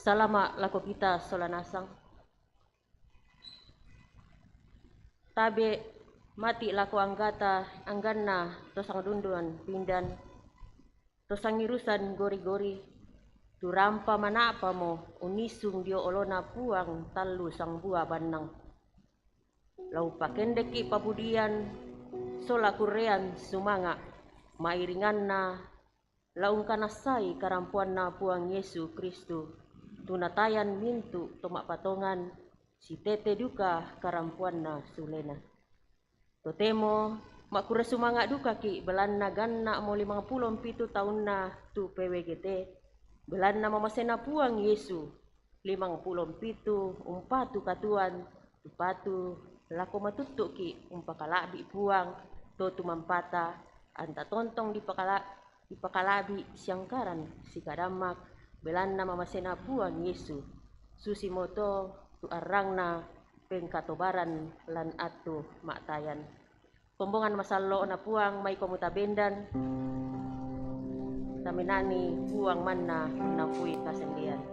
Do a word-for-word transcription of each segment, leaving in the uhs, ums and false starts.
Salama' lako kita sola nasang. Tabe' mati' lako anggata, angganna to sangdundun pindan, to sangirusan gori-gori, tu rampa mana'pamo unnissung dio olona Puang tallu sangbua bannang. La umpakendekki' papudian sola kurrean sumanga', ma'iringanna la ungkanassai karampoanna Puang Yesu Kristus, tu natayan mintu' to ma'patongan, sitete duka karampoanna sulena. Totemo ma'kurre sumanga' dukaki', belanna ganna'mo limangpulo mpitu taunna tu P W G T, belanna mamasena Puang Yesu, limangpulo mpitu umpatu katuoan, tu patu lako matuttu'ki' umpakala'bi' Puang to tumampata, anta tontong dipakala-, dipakala'bi' siangkaran sikadammak, belanna mamasena Puang Yesu, susimoto tu arrangna pengkatobaran lan attu ma'tayan. Kombongan masallo'na Puang maiko mutabendan, tamenani Puang manna nampui kasendean.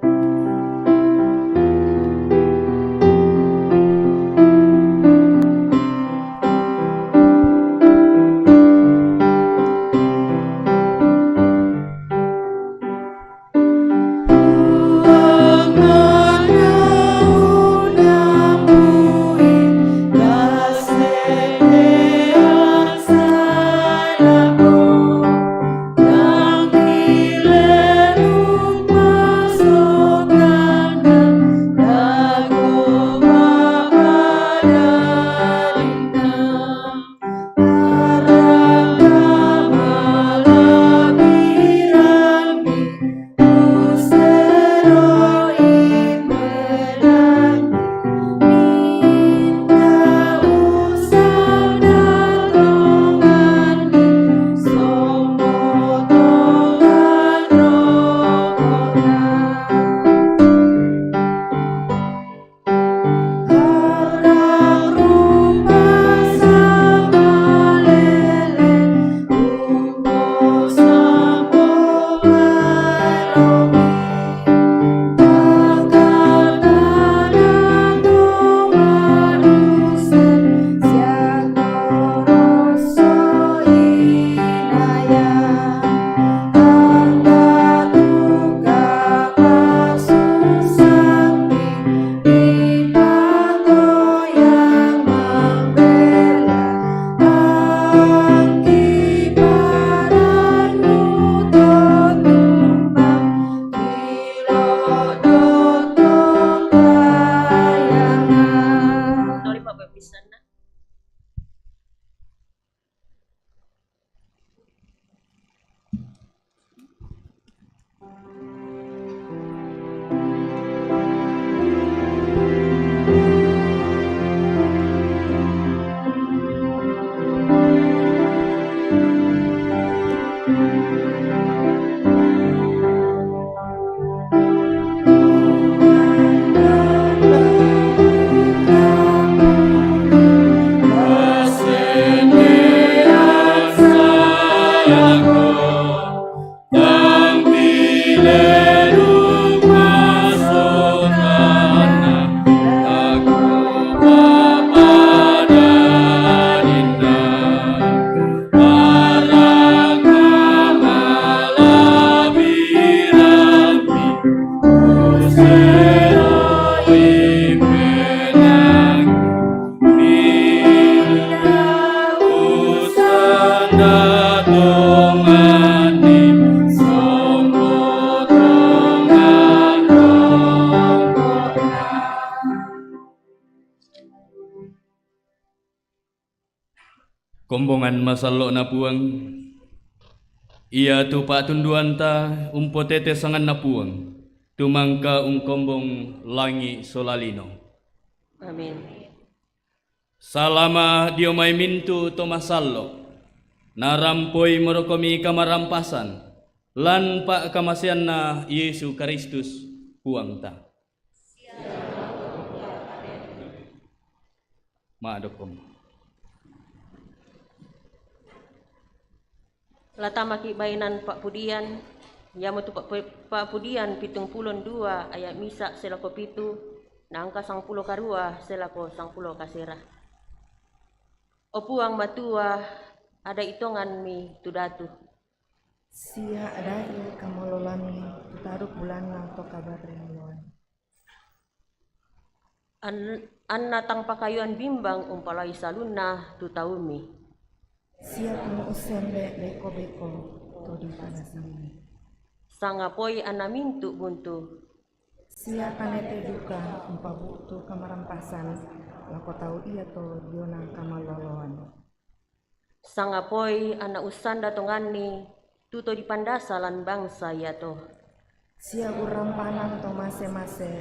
Kombongan masallo'na Puang, iatu pa'tunduanta umpotete sanganNa Puang, tu mangka ungkombong langi' sola lino. Amin. Salama' dio mai mintu' to masallo', narampoi morokomi kamarampasan, lan pa'kamaseanNa Yesu Karistus, Puangta. Ma'dokkom. La tamaki' baenan pa'pudian, Iamo tu pa-, pa-, Pa'pudian pitung pulo dua ayat misa' sae lako pitu, na angka sangpulo karua sae lako sangpulo kasera. O Puang Matua, ada'i tonganmi tu datu. Sia ada'i kamaloloammi tu taduk bulanna to kabarrimuan. An-, anna tang pakayuan bimbang umpalai salunna tu taummi. Sia tumu'u sembe beko-beko to dipanassanni. Sangapoi anna mintu' buntu. Sia tanete duka umpabu'tu kamarampasan lako tau iato diona kamaloloan. Sangapoi anna ussanda tonganni tu to dipandasa lan bangsa iato. Sia gurrampanan to mase-mase,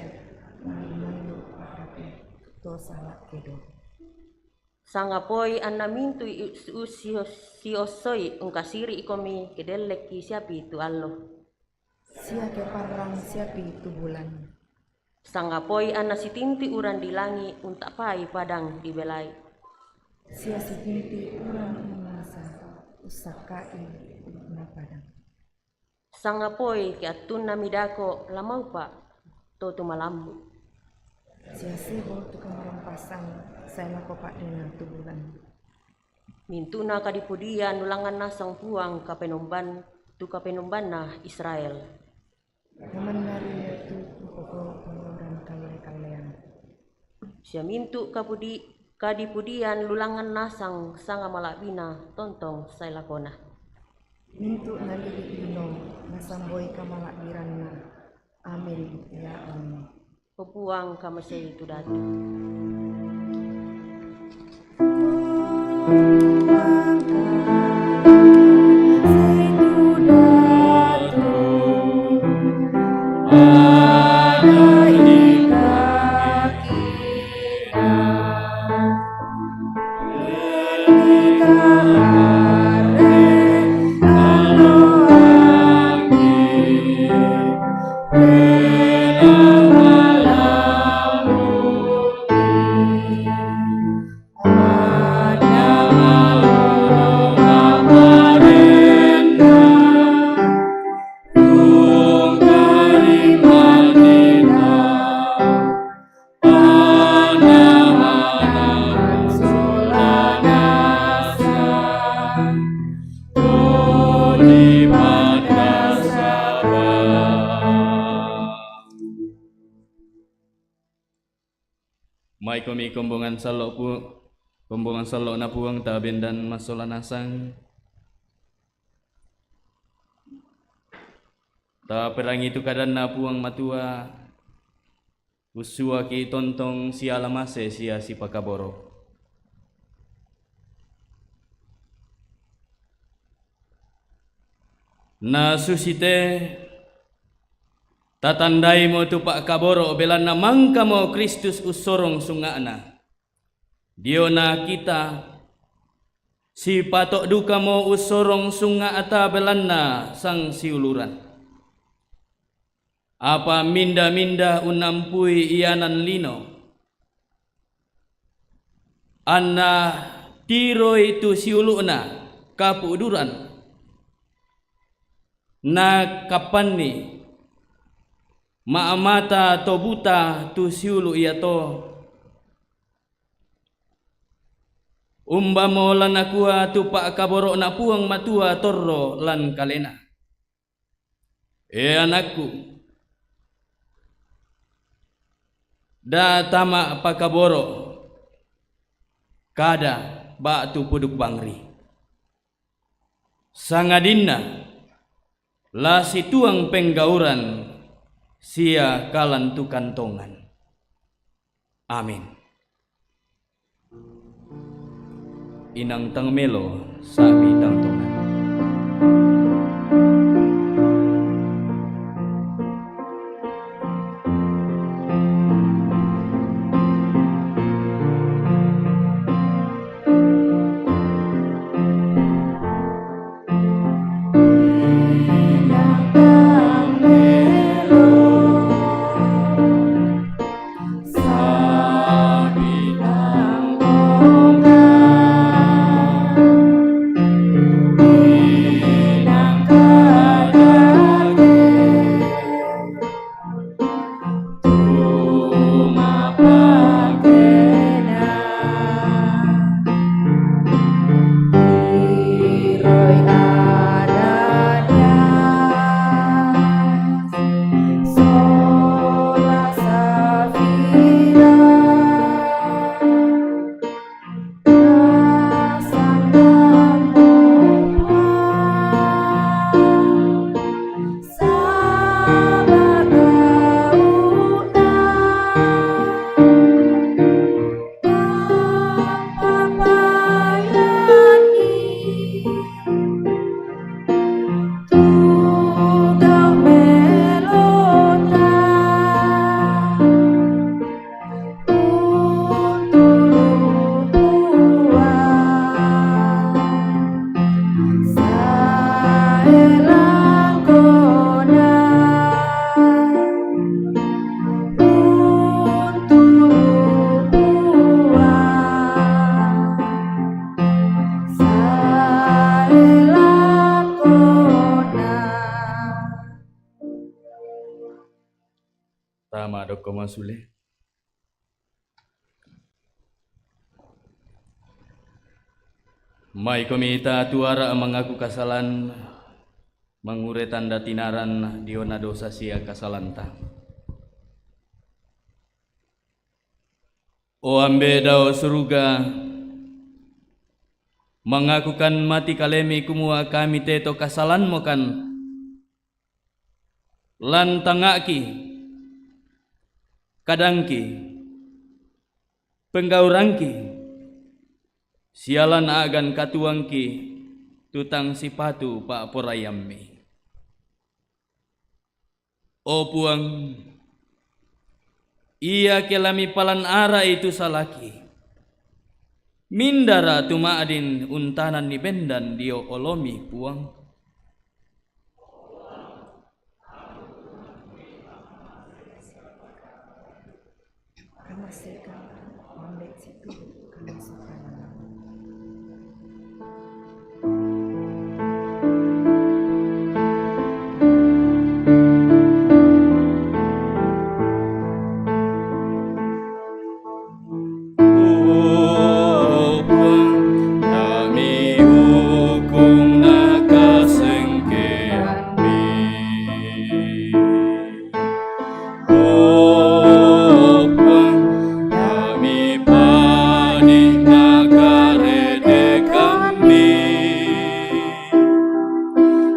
na mandu' pahate to sala kedo. Sangapoi anna mintu' i-, ussios-, siossoi ungkasiri'komi ke dellekki siapi tu allo. Sia ke parrang siapi tu bulan. Sangapoi anna sitinti' uran di langi' unta'pai padang di belai. Sia sitinti' uran unnasa ussakka'i ulu'na padang. Sangapoi ke attunna midako la maupa' to tumalammu. Sia sebo tu kamarampasan sae lako pa'dena tu bulan. Mintu'na kadipudian nulangngan nasang Puang kapenomban tu kapenombanna Israel. Namannari tu kupoko pengoran kalle-kallean. Sia mintu' kapudi-, kadipudian lulangngan nasang sanga mala'bina tontong sae lakona. Mintu' nalili' lino nasamboi kamala'biranna. Amin, ya Allah. O Puang, kamasei tu datu. Maikomi kombongan sallo' pu-, kombongan sallo'na Puang, tabendan massola nasang. Taperangi tu kadanna Puang Matua, ussuaki tontong siala mase sia sipakaboro'. Na susite tatandaimo tu pa'kaboro', belanna mangkamo Kristus ussorong sunga'na. Diona kita sipato' dukamo ussorong sunga'ta, belanna sangsiuluran. Apa minda-minda unnampui ianan lino, anna tiroi tu siulu'na kapu'duran, na kappanni ma'mata to buta tu siulu' iato. Umbamo la nakua tu pa'kaboro'na Puang Matua torro lan kalena? E anakku, da' tama pakaboro' kada ba'tu puduk bangri, sangadinna la situang penggauran sia kalantukan tongan. Amin. Inang tang melo sa'bi tang tongan. Madokko masule. Mai komi ta tuara mangaku kasalan, mangure tanda tinaran diona dosa sia kasalanta. O Ambe dao suruga, mangakukan mati kalemi kumua kami teto kasalanmokan, lan tangaki, kadangki, penggaurangki, sialan agan katuangki tutang sipatu pa'poraiammi. O Puang, ia ke lami palan ara itu salaki. Mindara tuma'din untanan ni bendan dio olomi Puang.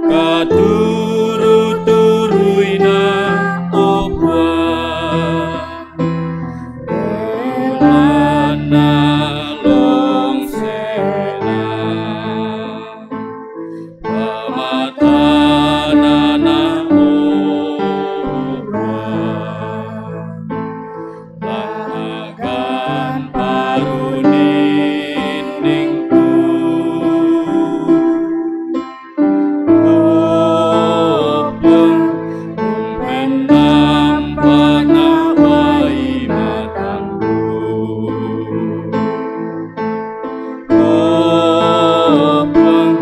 Katuru-turuina, o Puang, elana longsena, pamatanana, o Puang, agan parunindingku. Opang, umpen nampak nawai matangku. Opang,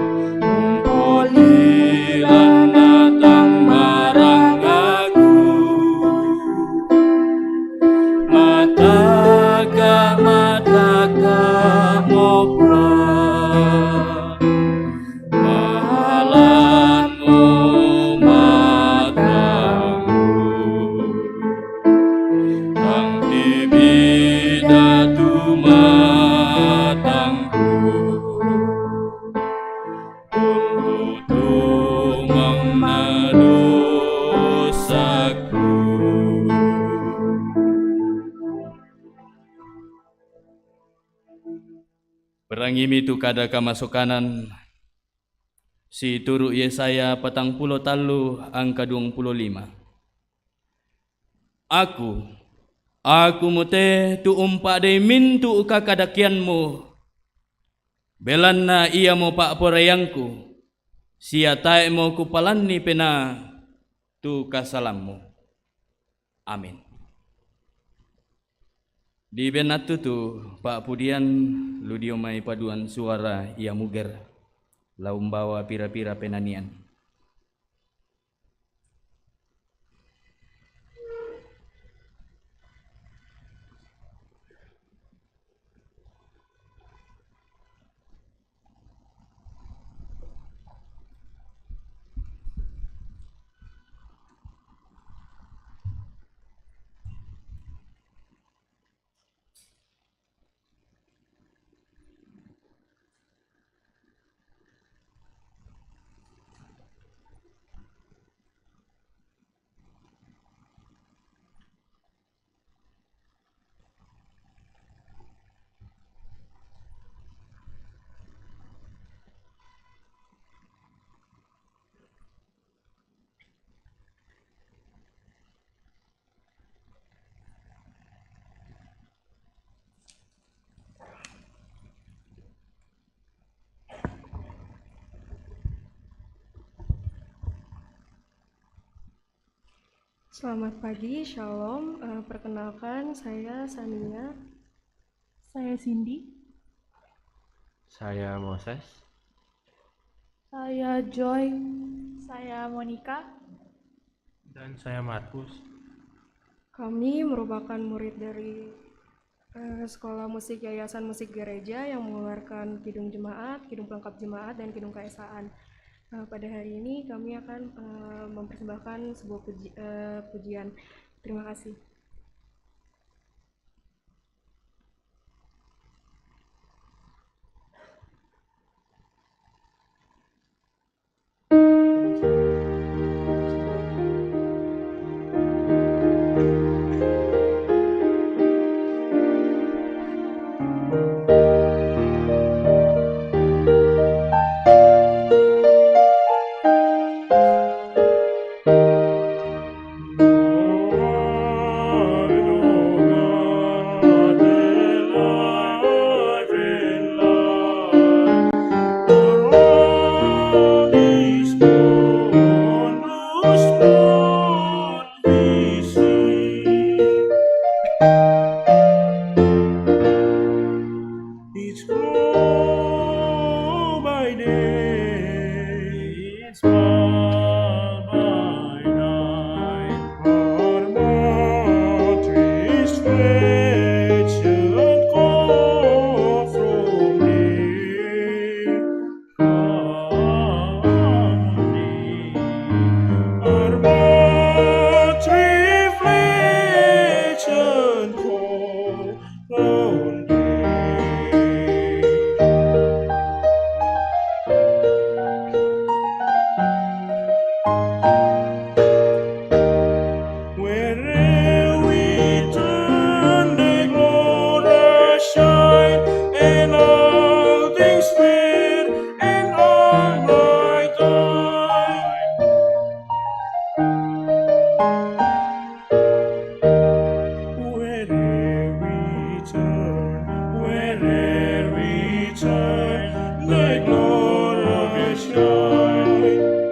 umpolilan natang marangaku. Mataka, mataka mopla. Malanmo matangku, tang tibida tu matangku, untuk tumang na dosaku. Berangimi tu kada kamasokanan, situru Yesaya patang pulo tallu angka duang pulo lima. Aku, aku mute tu umpa'dei mintu' kakadakeanmu, belanna iamo pa'poraiangku, sia tae'mo kupalanni penaa tu kasalammu. Amin. Diben attu tu pa'pudian lu dio mai paduan suara ia muger, la umbawa pira-pira penanian. Selamat pagi, Shalom. Eh, perkenalkan, saya Sania. Saya Cindy. Saya Moses. Saya Joy. Saya Monica. Dan saya Markus. Kami merupakan murid dari eh, Sekolah Musik Yayasan Musik Gereja yang mengeluarkan kidung jemaat, kidung pelengkap jemaat, dan kidung keesaan. Eh, pada hari ini kami akan eh, mempersembahkan sebuah puji- eh, pujian. Terima kasih. It's cold by day, it's cold by night. Our mother's flesh and cold from death. Our mother's flesh and cold. Wherever we turn, the glory shine, and all things fair, and all night time. Wherever we turn, wherever we turn, the glory shine,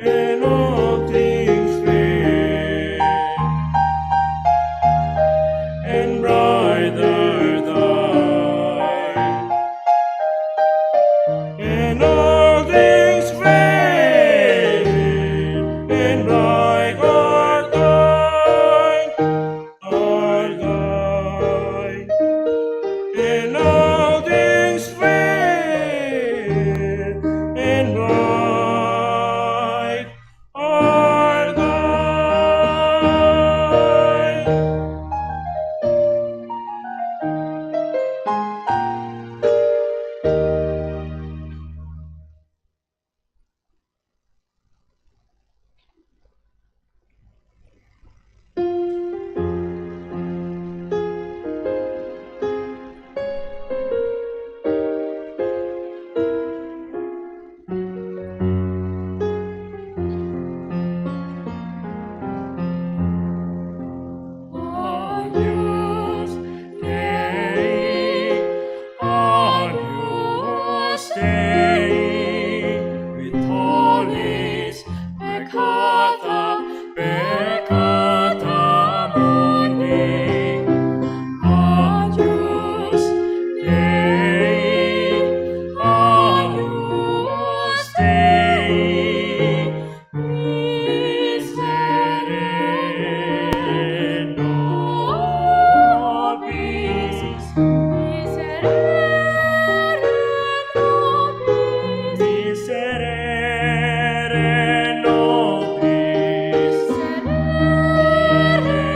and all things fair, and brighter than and all things fade, and bright art thine, art thine. And all things fade, and bright art thine. Agnus Dei, Agnus Dei, quid tollis peccata, peccata mundi. Agnus Dei, Agnus Dei, miserere nobis. Miserere nobis. Miserere nobis. Miserere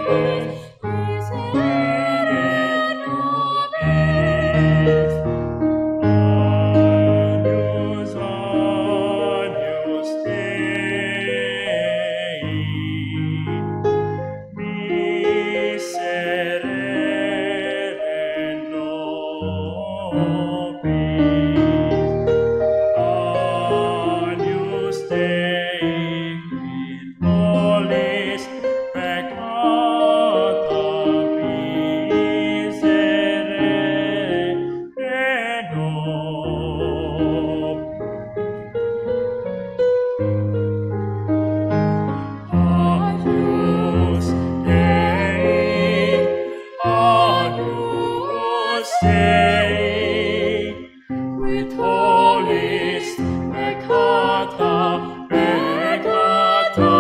nobis. Miserere nobis. Agnus, Agnus Dei. Miserere nobis. Agnus Dei, quid tollis peccata miserere nobis. Agnus Dei, Agnus Dei, quid tollis peccata, peccata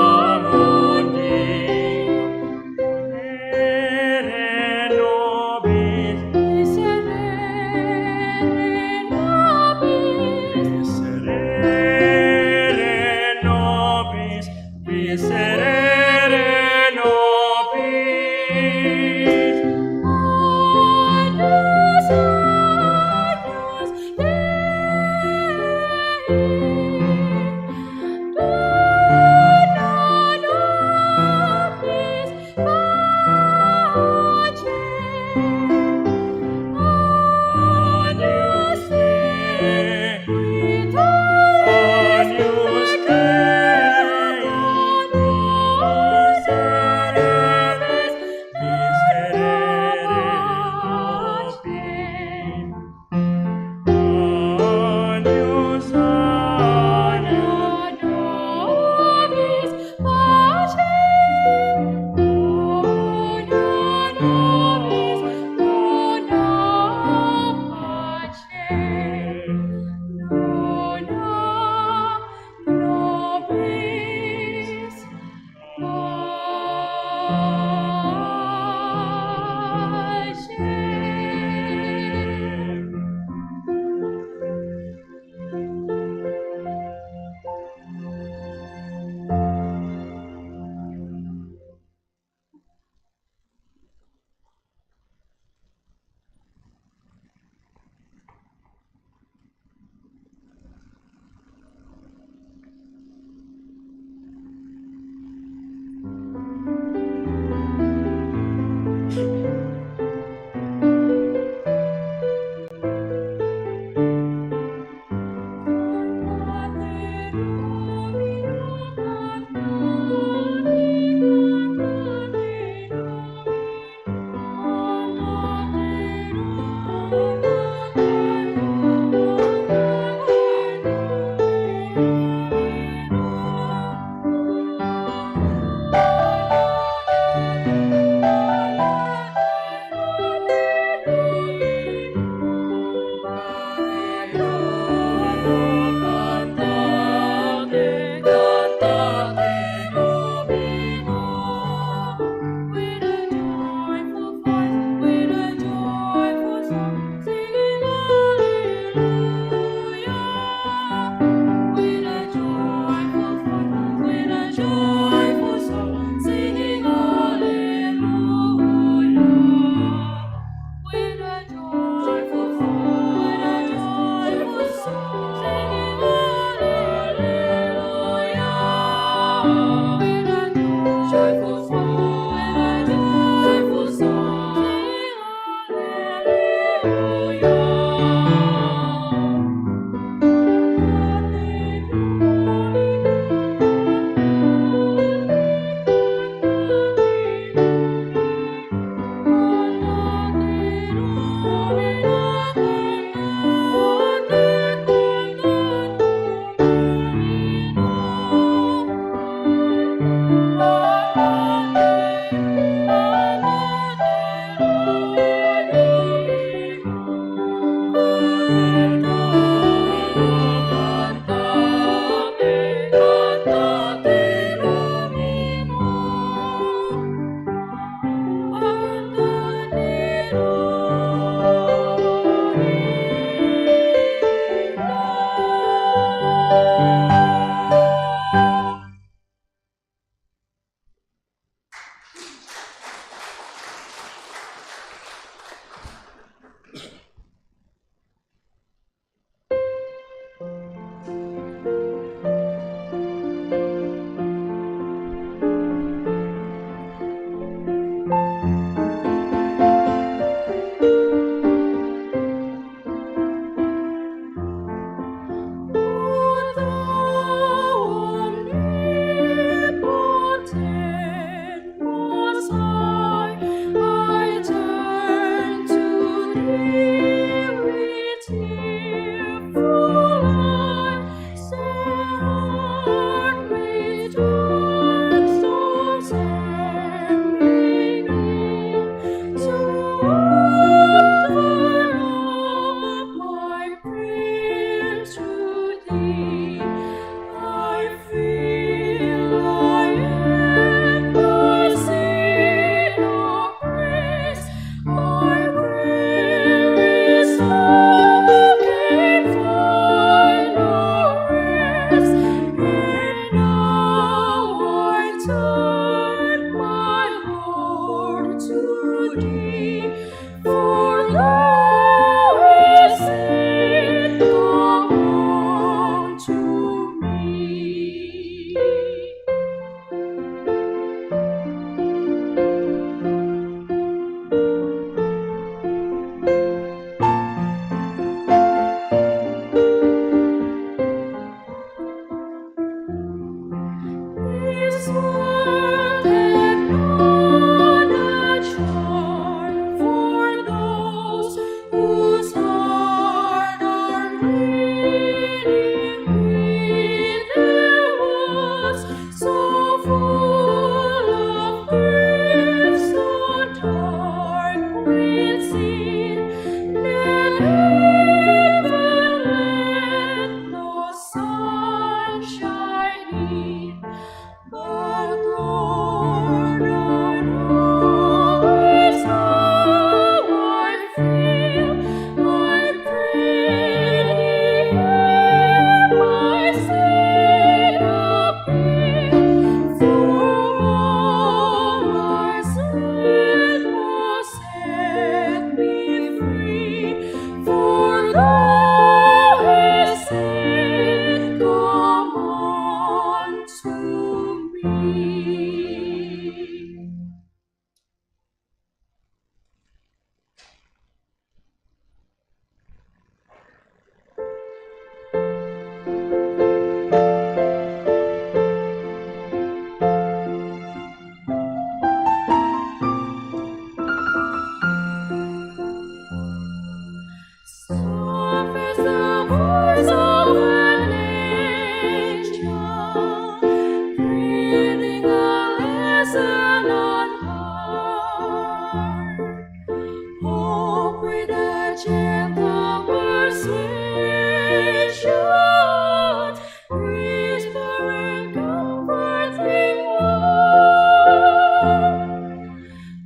Whispering comforting words.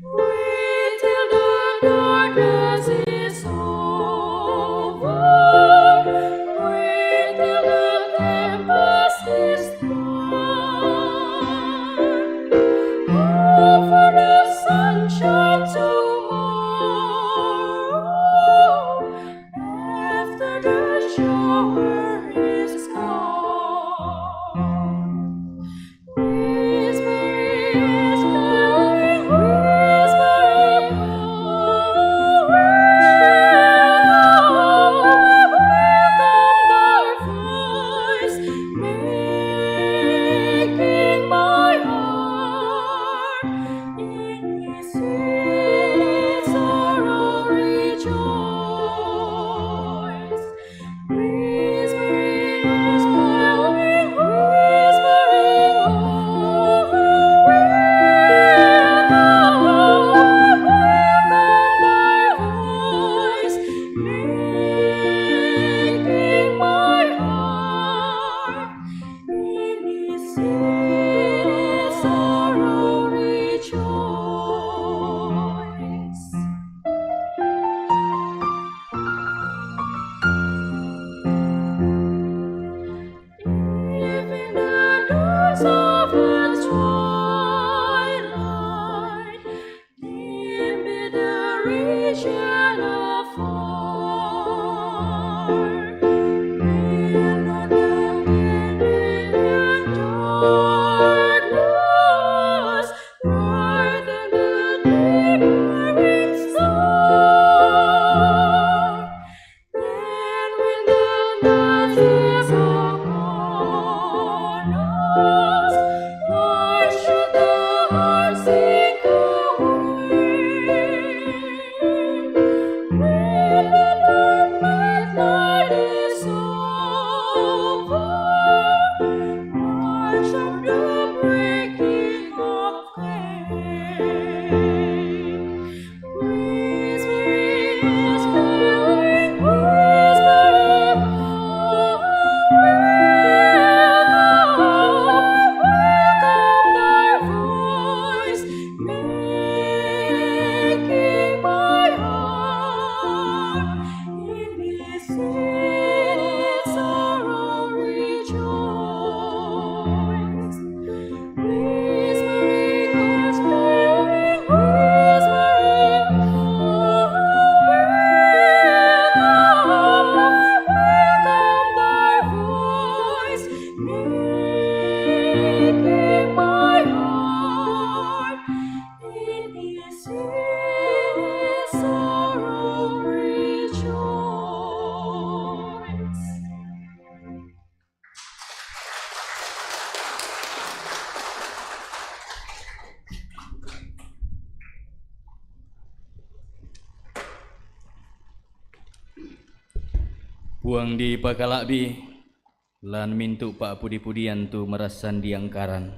Wait till the darkness is over. Wait till the tempest is done. Hope for the sunshine tomorrow. After the shower is gone. Whispering, whispering, whispering, oh, welcome thy voice, making my heart in his sweet sorrow rejoice. Whispering, whispering, whispering, oh, welcome, welcome thy voice, making my heart in his sweet sorrow rejoice. Even the doors of the twilight, dim be the region afar. May not the living in darkness brighten the neighboring star. Then when the night is upon us, why should the heart sink away? When the dark midnight is over, watch of the breaking of day. Whispering, whispering, whispering, oh, welcome, welcome thy voice, making my heart in his sweet sorrow rejoice. Whispering, whispering, whispering, oh, welcome, welcome thy voice, making my heart in his sweet sorrow rejoice. Puang di pakala'bi, lan mintu' pa'pudi-pudian tu marassan di angkaran.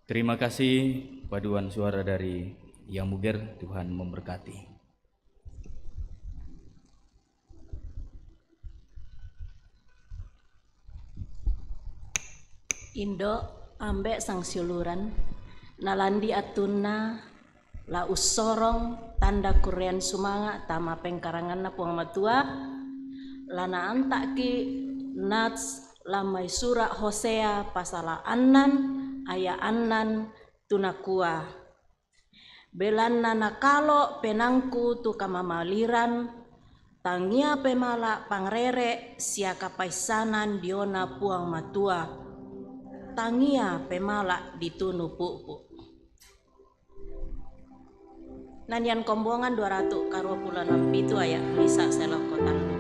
Terima kasih, paduan suara dari Yang Muger, Tuhan memberkati. Indo', ambe' sangsiuluran, nalandi' attunna la ussorong tanda kurrean sumanga' tama pengkaranganna Puang Matua, la naanta'ki' nats lan mai sura' Hosea pasala' annan aya' annan tu nakua, Belanna nakalo' penaangku tu kamamaliran, tangia pemala' pangrere' sia kapaissanan diona Puang Matua, tangia pemala' ditunu pu'pu'. Nanian Kombongan dua ratu' karua pulo enam pitu aya' lisa' selokko tallu.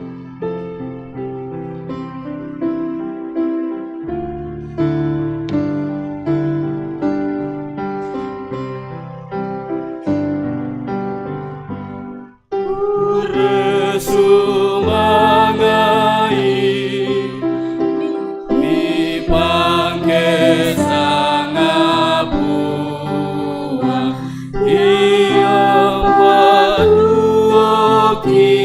Pura sumanga'i, mipangke sangapuang, iyong patuoki.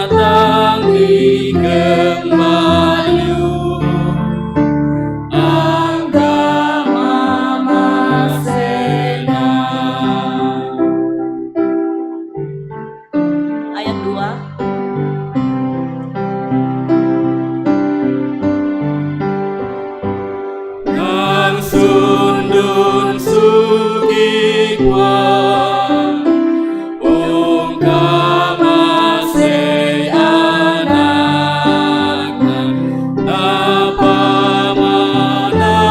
Tangi kembali, angga mamasena. Ayat dua. Nang sundun sugih wa, ungkama sei anakna, napa manamani,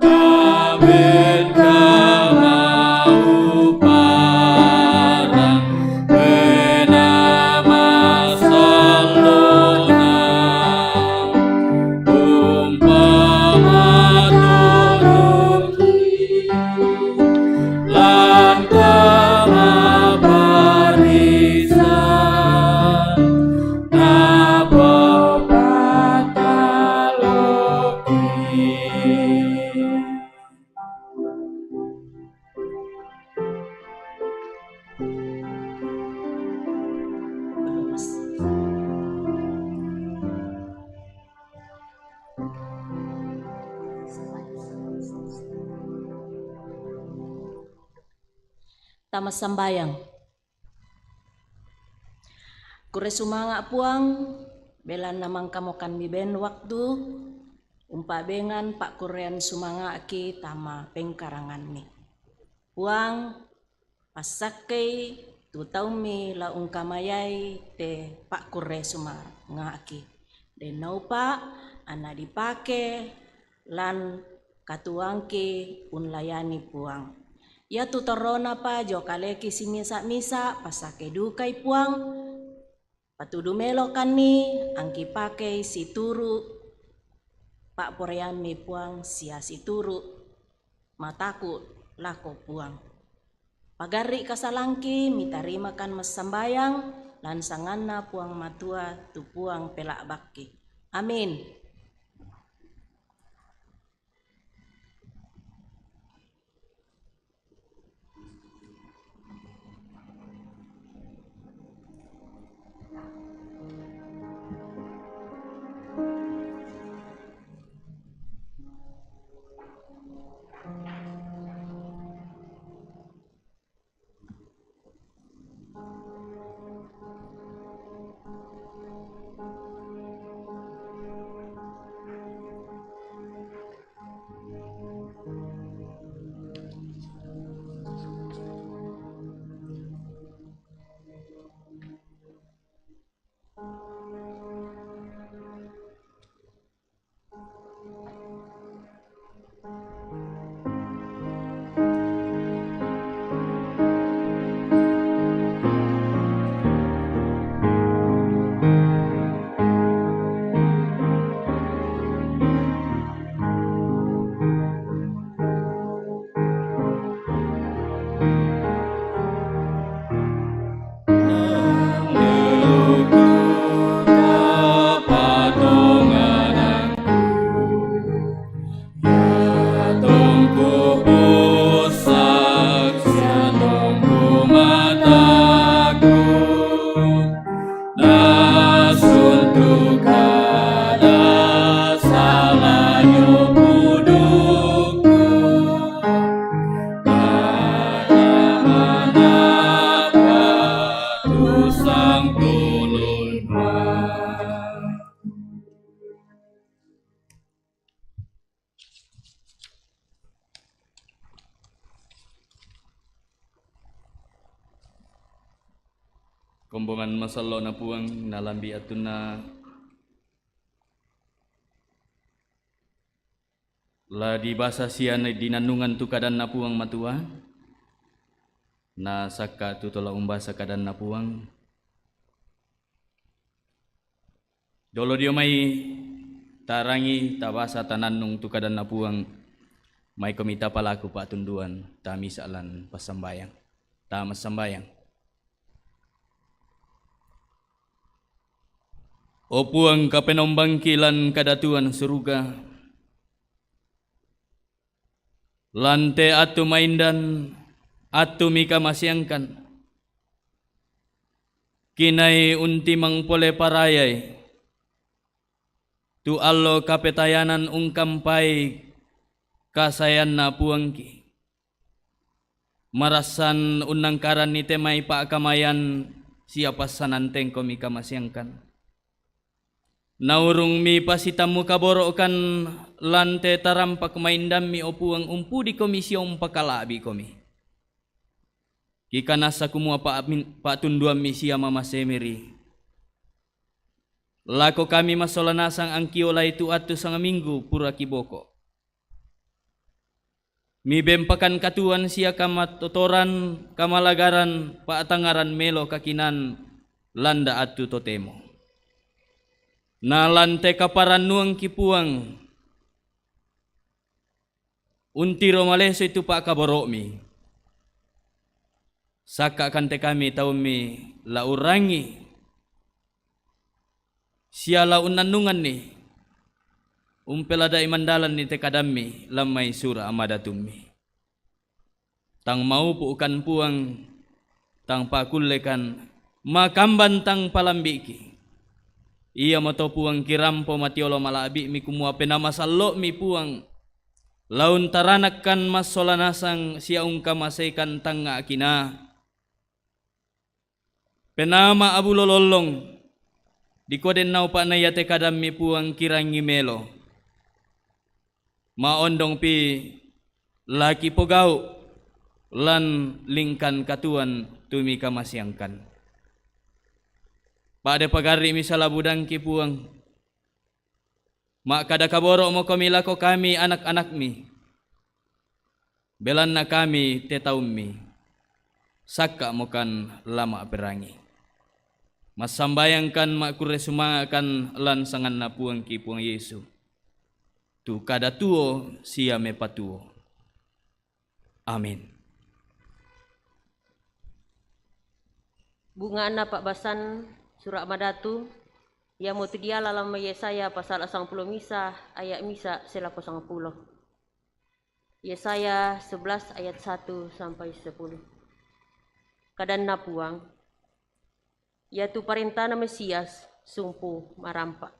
taben kama uparan, penama salona, umpama turuki, lan kama parisan, napa pataloki. Ta masambayang. Kurre sumanga' Puang, belanna mangkamokan miben waktu umpabengan pa'kurrean sumanga'ki tama pengkaranganmi. Puang, passakkei tu taummi la ungkamayai te pa'kurre sumanga'ki, dennaupa anna dipake lan katuoangki unlayani Puang. Iatu torronapa dio kaleki simisa-misa, passake dukai Puang, patudu melokanni angki pakei situru' pa'poraiammi Puang sia situru' mataku' lako Puang. Pagarri' kasalangki mitarimakan massambayang lan sanganNa Puang Matua tu Puang pela'bakki. Amin. Nasuntu kada salanyo pudukku, kada manapa tu sang tulun ma. Kombongan masallo'na Puang, nalambi' attunna la dibasa sia dinannungan tu kadanna Puang Matua, nasakka' tu tola umbasa kadanna Puang. Dolo dio mai tarangi, tabasa, tanannung tu kadanna Puang, maikomi tapalaku pa'tunduan, tamisa' lan passambayang. Tamassambayang. O Puang, Kapenombangki lan kadatuan suruga, lan te attu maindan, attu mikamaseangkan, Kinai untimang pole parayai, tu allo kapetayanan ungkampai kasayanna Puangki. Marassan unnangkaranni te mai pa'kamayan sia passanan tengkomi kamaseangkan. Naurung mi pasitammu kaboro'kan lan te tarampak maindammi, o Puang, umpudikomi sia umpakala'bikomi. Kikanassa kumua pa'min-, pa'tunduammi sia mamasemiri. Lako kami massola nasang angkiolai tu attu sangaminggu pura kiboko. Mibempakan katuoan sia kamatotoran, kamalagaran, pa'tangngaran melo kakinaan landa attu totemo. Na lan te kaparannuangki Puang, untiro malesoi tu pa'kaboro'mi. Sakka'kan te kami taummi la urrangi sia la unnannunganni, umpelada'i mandalanni te kadammi lan mai sura' madatummi. Tang maupu'kan Puang, tang pakullekan, makamban tang palambi'ki. Iamoto Puang kirampo matiolo mala'bi'mi kumua Penaa Masallo'mi Puang, la untaranakkan massola nasang sia ungkamaseikan tangnga' kinaa. Penaa ma'abulo lollong, dikua den naupa'na iate kadammi Puang kirangi melo. Ma'ondongpi la kipogau' lan lingkan katuoan tu mikamaseangkan. Pa'de pagarri'mi sala budangki Puang. Ma'kada kaboro'mokomi lako kami anak-anakmi, belanna kami te taummi, sakka'mokan la ma'perangi. Massambayangkan ma'kurre sumanga'kan lan sanganna Puangki Puang Yesu, tu kada tuo sia mepatuo. Amin. Bunga'na pa'basan Sura' Madatu, iamotu diala lan Yesaya pasal sampulo misa ayat misa selako sampulo. Yesaya sebelas ayat satu sampai sepuluh. Kadanna Puang, iatu parentana Mesias sumpu marampa.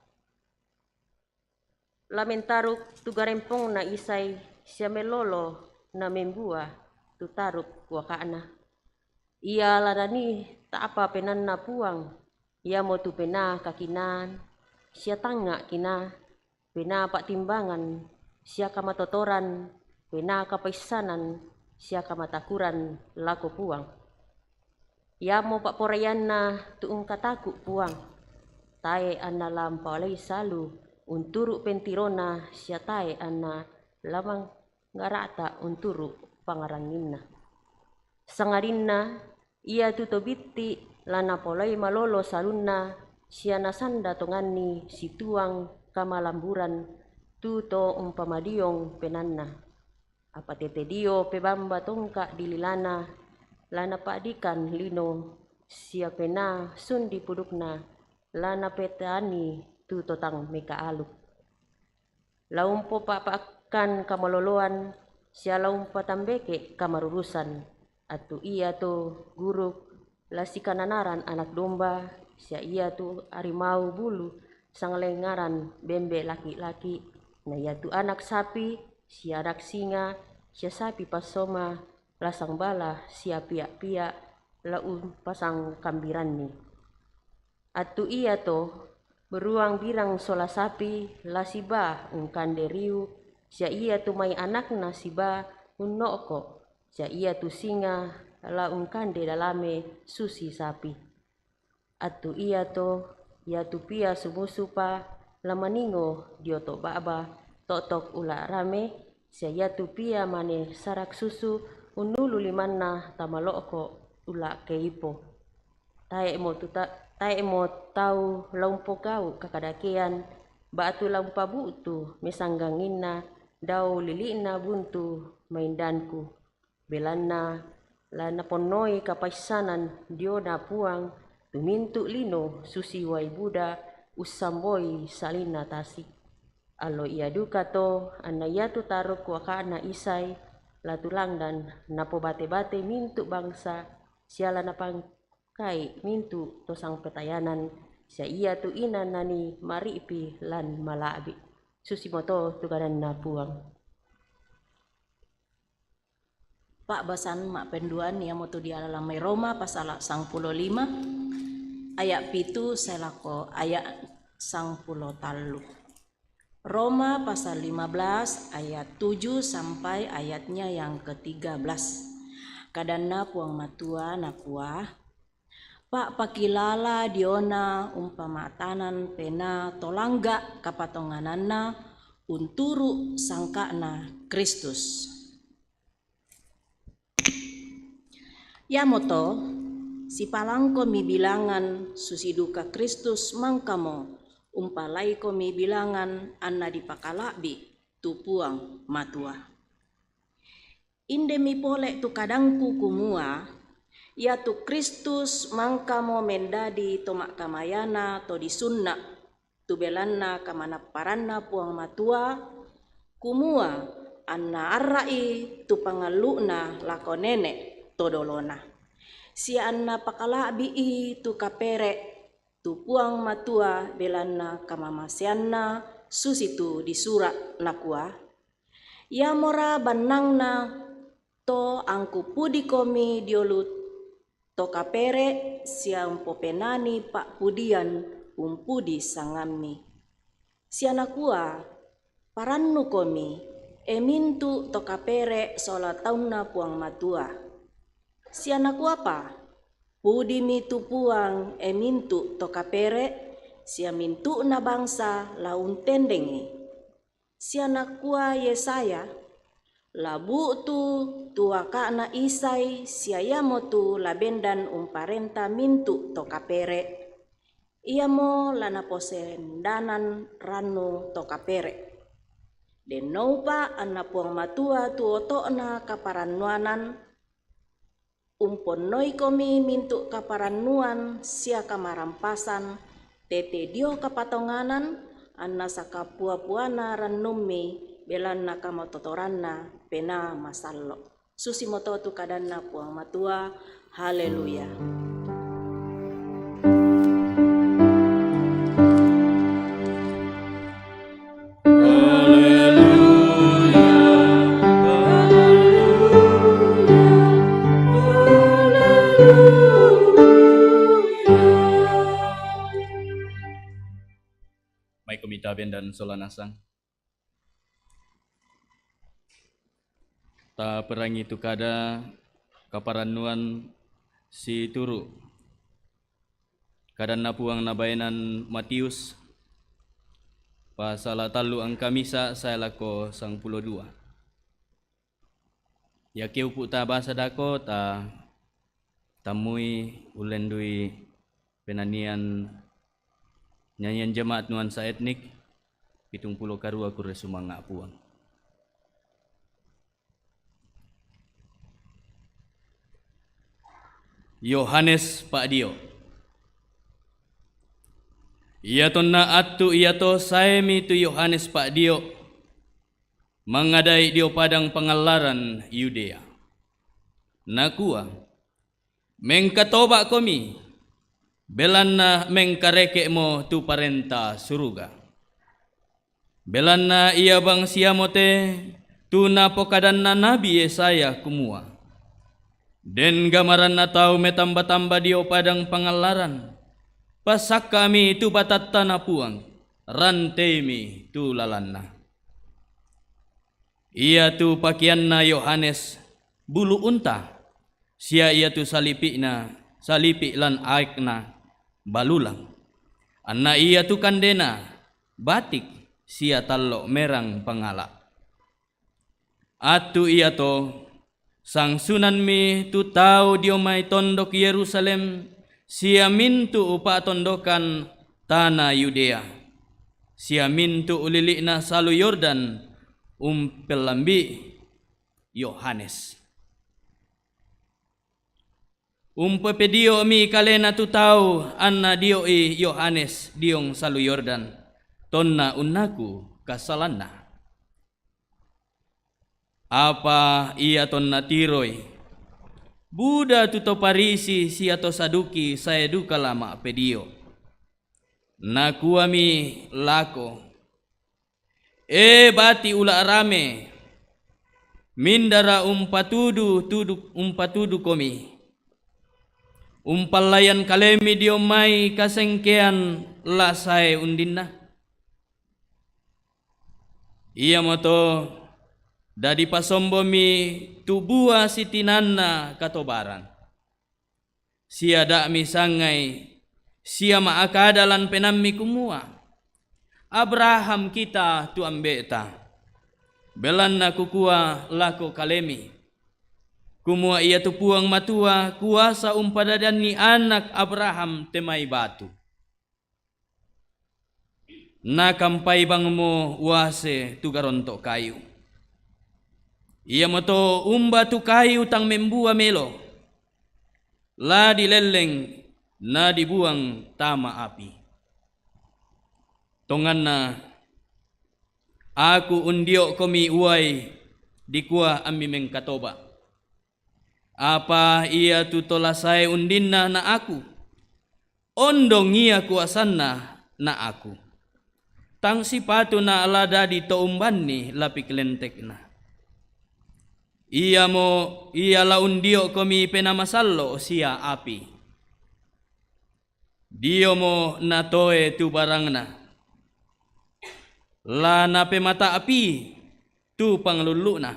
La mentaruk tu garempongna Isai sia mellolo na membua tu taruk kuaka'na. Ia la nanii ta'pa penaanna Puang, iamotu penaa kakinaan sia tangnga' kinaa, penaa pa'timbangan sia kamatotoran, penaa kapaissanan sia kamatakuran lako Puang. Iamo pa'poraianna tu ungkataku' Puang, tae' anna la umpalei salu unturu' pentirona sia tae' anna la manggara'ta unturu' pangaranginna. Sangadinna iatu to bitti' la napolei malolo salunna sia nasanda tonganni situang kamalamburan tu to umpamadiong penaanna. Apa tete dio pebamba tongka' di lilana, la napa'dikan lino sia penaa sun di pudukna, la napetaani tu to tang mekaaluk. La umpopa'pa'kan kamaloloan sia la umpatambeke' kamarurusan, attu iato guruk la sikananaran anak domba, sia iatu arimau bulu sangalengngaran bembe' laki'-laki', na iatu anak sapi sia anak singa sia sapi passoma la sangbala sia pia'-pia' la umpasangkambiranni. Attu iato beruang birang sola sapi la sibaa ungkande riu, sia iatu mai anakna sibaa unno'ko', sia iatu singa la ungkande dalame susi sapi. Attu iato, iatu pia sumusupa la maningo dio to' ba'ba to'tok ula' rame, sia iatu pia mane sarak susu unnulu limanna tama lo'ko' ula' keipo. Tae'mo tu ta-, tae'mo tau la umpogau' kakadakean, ba'tu la umpabu'tu mesangganginna dao lili'na buntu maindanku. Belanna la naponnoi kapaissanan diona Puang tu mintu' lino susi uai buda ussamboi salinna tasik. Allo ia dukato anna iatu taruk kuaka'na Isai la tulangdan napobate-bate mintu' bangsa sia la napang-, tai mintu to sangpetayanan, sia iatu ina nani mari'pi lan mala'bi'. Susimoto tu kadanna Puang. Pa'basan ma'penduan iamotu diala lan mai Roma pasala sangpulo lima, aya' pitu sae lako aya' sangpulo tallu. Roma pasal lima belas ayat tujuh sampai ayatnya yang ketiga belas. Kadanna Puang Matua nakua, Pa'pakilala diona umpama'tanan penaa to langga' kapatongananna unturu' sangka'na Kristus. Iamoto, sipalangkomi bilangan susi duka Kristus mangkamo umpalaikomi bilangan anna dipakala'bi' tu Puang Matua. Indemi pole tu kadangku kumua, iatu Kristus mangkamo mendadi to ma'kamayana to disunna', tu belanna kamanapparanna Puang Matua, kumua anna arra'i tu pangallu'na lako nene' to dolona, sia anna pakala'bi'i tu kapere' tu Puang Matua belanna kamamaseanna, susitu disura', nakua, Iamora bannangna to angkupudikomi diolu to kapere' sia umpopenani pa'pudian umpudi sangammi. Sia nakua, Parannukomi, e mintu' to kapere' sola taunNa Puang Matua. Sia nakuapa, Pudimi tu Puang, e mintu' to kapere', sia mintu'na bangsa la untendengi. Sia nakua Yesaya, La bu'tu tu aka'na Isai, sia iamotu la bendan umparenta mintu' to kapere', iamo la naposendanan rannu to kapere'. Dennoupa anna Puang Matua tu oto'na kaparannuanan, umponnoikomi mintu' kaparannuan sia kamarampasan tete dio kapatonganan, anna sakapua-puana rannummi belanna kamatotoranna Penaa Masallo'. Susimoto tu kadanNa Puang Matua. Haleluya. Haleluya, haleluya, haleluya. Maikomi tabendan sola nasang. Taperangi tu kada kaparannuan situru' kadanNa Puang nabaenan Matius, pasala tallu angka misa' sae lako sangpulo dua. Iake upu' ta basa dako, ta tammui ullendui penanian nyanyian jemaat nuansa etnik, pitung pulo karua, Kurre Sumanga' Puang. Yohanes Pa'dio'. Iatonna attu iato saemi tu Yohanes Pa'dio' mangngadai dio padang pangallaran Yudea. Nakua, Mengkatoba'komi, belanna mengkareke'mo tu parenta suruga. Belanna ia bangsiamote tu napokadanna nabi Yesaya kumua, Den gamaranna tau metamba-tamba dio padang pangallaran, Passakka'mi tu batattana Puang, ranteimi tu lalanna. Iatu pakeanna Yohanes bulu unta, sia iatu salipi'na, salipi' lan aekna balulang. Anna iatu kandena batik sia tallo' merang pangala'. Attu iato sangsunanmi tu tau dio mai tondok Yerusalem sia mintu' pa'tondokan tana Yudea, sia mintu' lili'na salu Yordan umpellambi' Yohanes. Umpepedio'mi kalena tu tau anna dio'i Yohanes diong salu Yordan, tonna unnaku kassalanna. Apa ia tonna tiroi, Buda tu to Parisi sia to Saduki sae duka la ma'pedio. Nakuami lako, "E bati ula' rame, mindara umpatudu, tudu, umpatudukomi? Umpallayan kalemi dio mai kasengkean la sae undinna? Iamoto dadi pasombomi tu bua sitinanna katobaran. Sia da' misangai sia ma'akada lan penammi kumua, 'Abraham kita tu ambe'ta.' Belanna kukua lako kalemi, kumua iatu Puang Matua kuasa umpadadanni anak Abraham te mai batu. Nakampai bangmo uase tu garonto' kayu. Iamoto umba tu kayu tang membua melo, la dilelleng na dibuang tama api. Tonganna, aku undio'komi uai dikua ammi mengkatoba'. Apa iatu to la sae undinna na aku, ondong ia kuasanna na aku. Tang sipatuna la dadi to umbanni lapik lentekna. Iamo ia la undio'komi Penaa Masallo' sia api. Diomo natoe tu barangna. La napemata'pi tu panglullu'na,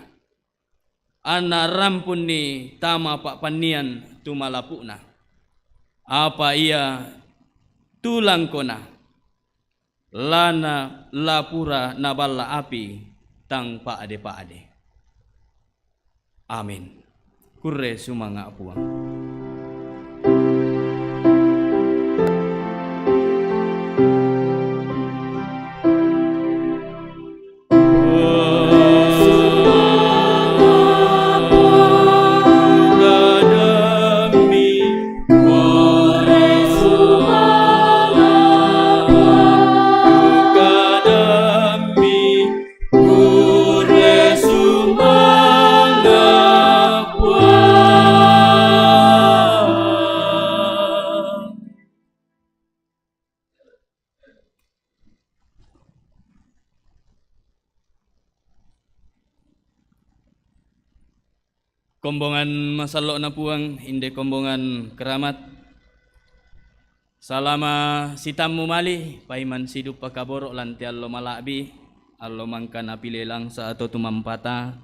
anna rampunni tama pa'pannian tu malapu'na. Apa ia tu langkona, la na, la pura naballa api tang pa'de-pa'de." Amin. Kurre sumanga' Puang. Kombongan masallo'na Puang, inde kombongan keramat. Salama sitammu mali, paiman siduppa kaboro' lan te allo mala'bi, allo mangka napile langsa atau tumampata,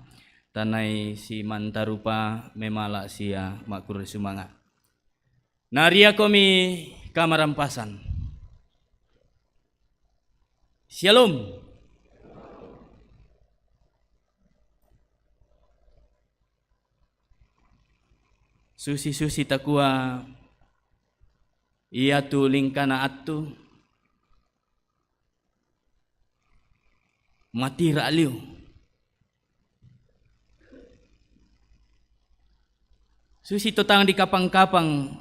tanai simantarupa memala' sia ma'kurre sumanga'. Nariakomi kamarampasan. Syalom. Susi-susi takua iatu lingkana attu, matira' liu. Susi to tang dikapang-kapang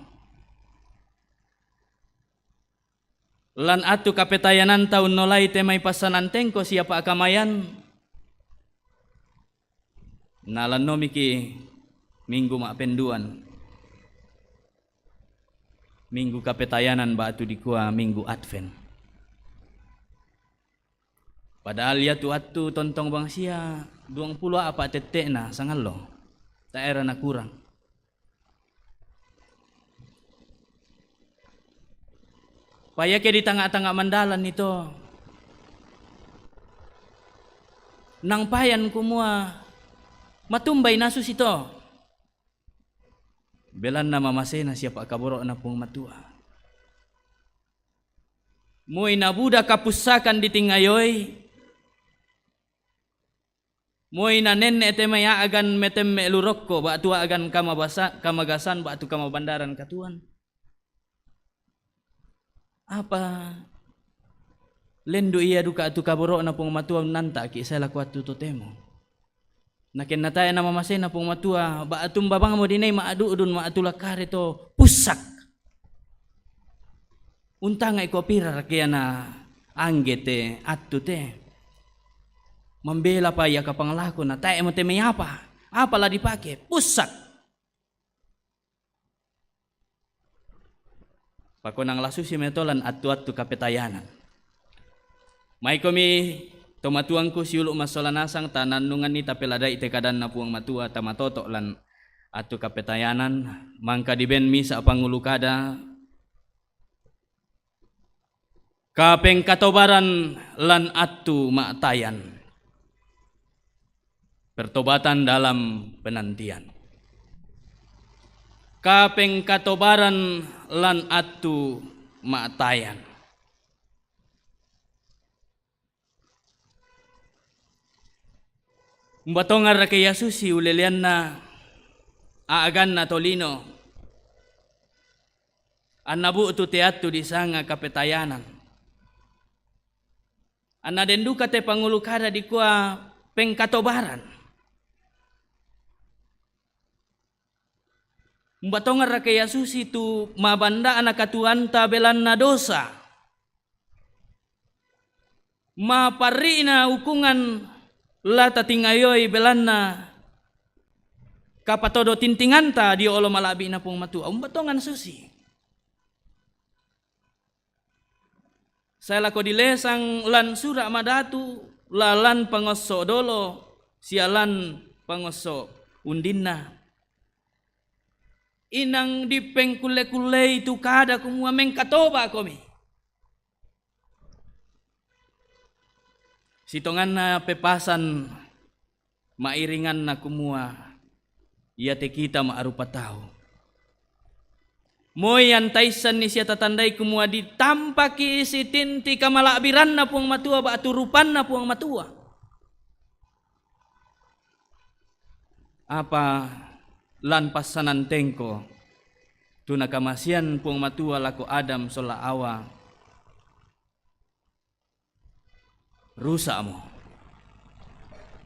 lan attu kapetayananta unnolai te mai passanan tengko sia pa'kamayan, nalannomiki minggu ma'penduan, minggu kapetayanan ba'tu dikua minggu Advent. Padahal iatu attu tontong bangsia duangpulo a'pa' tette'na sangallo. Tae' era nakurang. Paiake di tanga'-tanga' mandalanni to, nangpayan kumua matumbai nasu sito. Belanna mamasena sia pa'kaboro'na Puang Matua. Moi nabuda kapussakan ditingngayoi, moi nanenne' te mai a'gan metemme' lu rokko ba'tu a'gan kamabasa-, kamagasan ba'tu kamabandaran katuoan. Apa lendu' ia duka tu kaboro'na Puang Matua unnanta'ki' sae lako attu totemo. Nakenna tae' namamasena Puang Matua, ba'tu mbabangmo dinai ma'du'dun ma'tulakare to pussak. Untangai ko pira rakeana angge te attu te. Mambela pa ia kapang lako na tae'mo te mai apa. Apa la dipake? Pussak. Pakonang lasusi metolan attu-attu kapetayanan. Maikomi tomatuangku siulu' massola nasang, tanannunganni tapeladai te kadanna Puang Matua, tamatoto' lan attu kapetayanan, mangka diben misa' pangulu kada, kapengkatobaran lan attu ma'tayan. Pertobatan dalam penantian. Kapengkatobaran lan attu ma'tayan. Umba tongarrake Yasusi uleleanna a'ganna tolino, anna bu'tu te attu disanga kapetayanan. Anna den duka te pangulu kada dikua pengkatobaran. Umba tongarrake Yasusi tu mabanda'na katuanta belanna dosa? Maparri'na ukungan la tatingayoi belanna kapatodo tintinganta dio olo mala'bi'na Puang Matua. Umba tongan susi? Sae lako dilesang lan Sura' Madatu, lalan pangosso dolo, sia lan pangosso undinna. Inang dipengkulle-kullei tu kada kumua mengkatoba' komi. Sitonganna pepasan ma'iringanna kumua, iate kita ma'rupa tau. Moi antaissanni sia tatandai kumua ditampaki sitinti kamala'biranna Puang Matua ba'tu rupanna Puang Matua. Apa lan passanan tengko tu nakamasean Puang Matua lako Adam sola Awa, rusa'mo.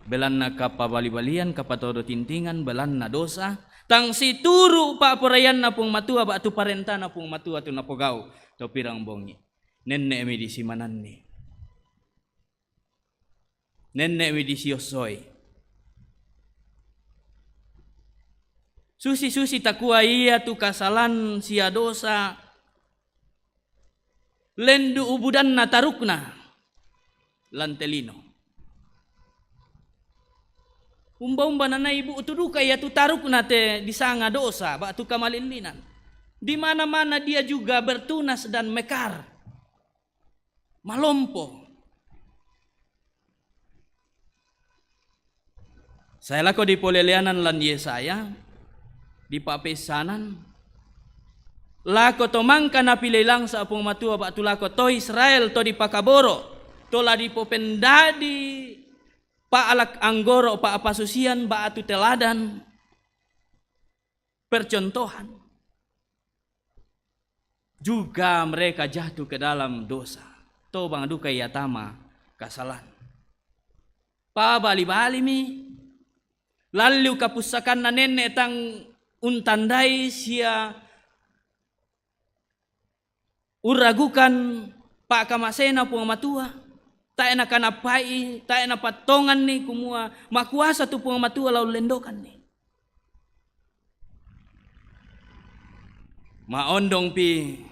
Belanna kapabali-balian, kapatodo tintingan, belanna dosa, tang situru' pa'poraianna Puang Matua ba'tu parentana Puang Matua tu napogau' to pirang bongi. Nenne'mi disimananni. Nenne'mi disiossoi. Susi-susi takua iatu kasalan sia dosa lendu' ubudanna tarukna lan te lino. Umba-umba nanaibu tu duka iatu tarukna te disanga dosa ba'tu kamalillinan. Di mana-mana dia juga bertunas dan mekar. Malompo. Sae lako dipoleleanan lan Yesaya, dipa'peissanan, lako to mangka napilei langsa' Puang Matua ba'tu lako to Israel to dipakaboro', to la dipopendadi pa'lak anggoro' pa'pasusian ba'tu teladan, percontohan. Juga mereka jatuh ke dalam dosa. Tobang duka ia tama kasalan. Pabali-balimi, lalliu kapussakanna nenne' tang untandai sia urragukan pa'kamasena Puang Matua, tae' nakanappa'i, tae' napattonganni kumua makuasa tu Puang Matua la ullendokanni. Ma'ondongpi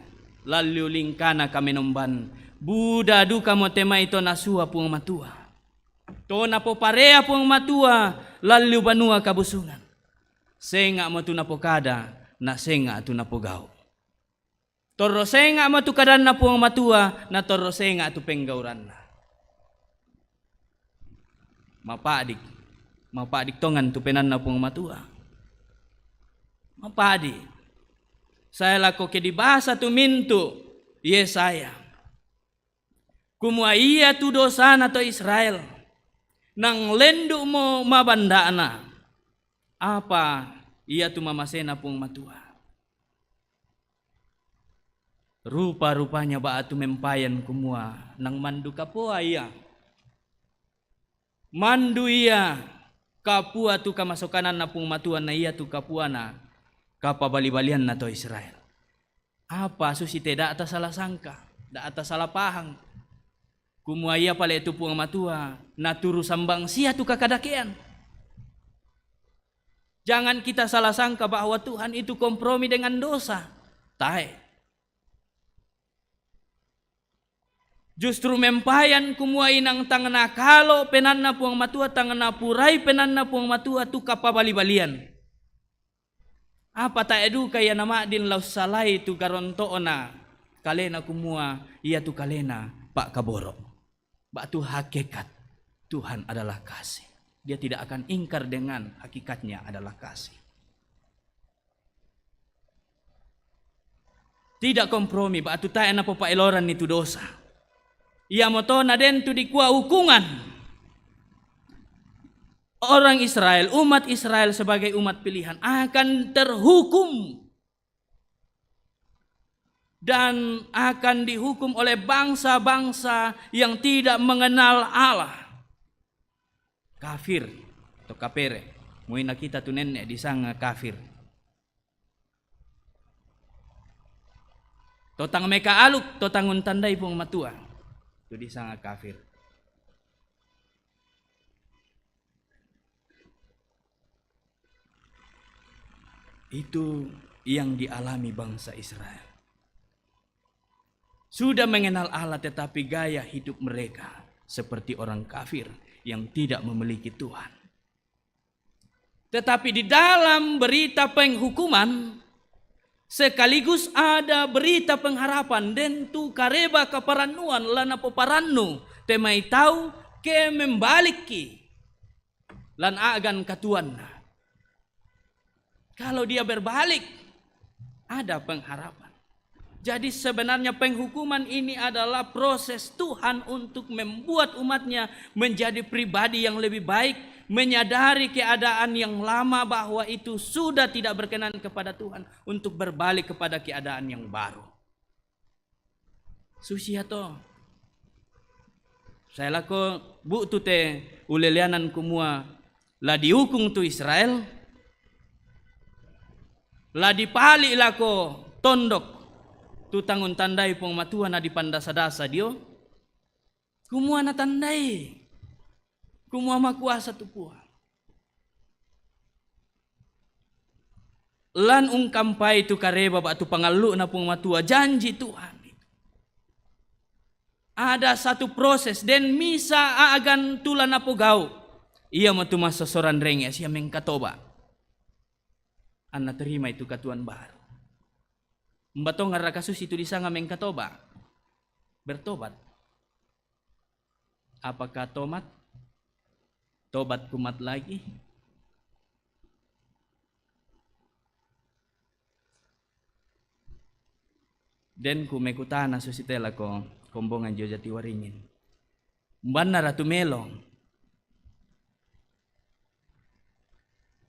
lalliu lingkana kamenomban, buda dukamo te mai to nasua Puang Matua. To napoparea Puang Matua lalliu banua kabusungan. Senga'mo tu napokada, na senga' tu napogau'. Torro senga'mo tu kadanna Puang Matua, na torro senga' tu penggauranna. Mapa'dik, mapa'dik tongan tu penanna Puang Matua. Mapa'di'. Sae lako ke dibasa tu mintu' Yesaya. Kumua iatu dosana to Israel, nang lendu'mo mabanda'na, apa iatu mamasena Puang Matua. Rupa-rupanya ba'tu mempayan kumua nang mandu kapoa ia. Mandu ia kapua tu kamasokananna Puang Matua na iatu kapuana kapabali-balianna to Israel. Apa susi te da'ta sala sangka, da'ta sala pahang. Kumua ia pale tu Puang Matua, naturu sambang sia tu kakadakean. Jangan kita salah sangka bahwa Tuhan itu kompromi dengan dosa. Tae'. Justru mempayan kumua inang tang nakalo' penaanna Puang Matua, tang napurai penaanna Puang Matua tu kapabali-balian. Apa tae' duka ia nama'din la ussalai tu karonto'na kalena kumua iatu kalena pa'kaboro'. Ba'tu hakikat Tuhan adalah kasih. Dia tidak akan ingkar dengan hakikatnya adalah kasih. Tidak kompromi, ba'tu tae' napapaeloranni tu dosa. Iamoto naden tu dikua hukuman. Orang Israel, umat Israel sebagai umat pilihan akan terhukum dan akan dihukum oleh bangsa-bangsa yang tidak mengenal Allah. Kafir to kapere. Muina kita tu nenne' disanga kafir. To tang mekaaluk, to tang untandai Puang Matua, tu disanga kafir. Itu yang dialami bangsa Israel. Sudah mengenal Allah, tetapi gaya hidup mereka seperti orang kafir yang tidak memiliki Tuhan. Tetapi di dalam berita penghukuman, sekaligus ada berita pengharapan. Den tu kareba kaparannuan la napoparannu te mai tau ke membalikki lan a'gan katuoanna. Kalau dia berbalik, ada pengharapan. Jadi sebenarnya penghukuman ini adalah proses Tuhan untuk membuat umatnya menjadi pribadi yang lebih baik, menyadari keadaan yang lama bahwa itu sudah tidak berkenan kepada Tuhan, untuk berbalik kepada keadaan yang baru. Susi ia to. Sae lako bu'tu te uleleanan kumua la diukung tu Israel, la dipali' lako tondok tu tang untandai Puang Matua na dipandasa-dasa dio, kumua natandai kumua makuasa tu Puang. Lan ungkampai tu kareba ba'tu pangallu'na Puang Matua, janji Tuhan itu. Ada satu proses, den misa a'gan tu la napogau'. Iamotu massosoran rengnge' sia mengkatoba'. Anna terimai tu katuoan baru. Umba tonganraka susi tu disanga mengkatoba'? Bertobat. Apakah tomat? Tobat kumat lagi? Den ku mekutana susi te lako kombongan Jojati Waringin. Umbanna ra tu melo.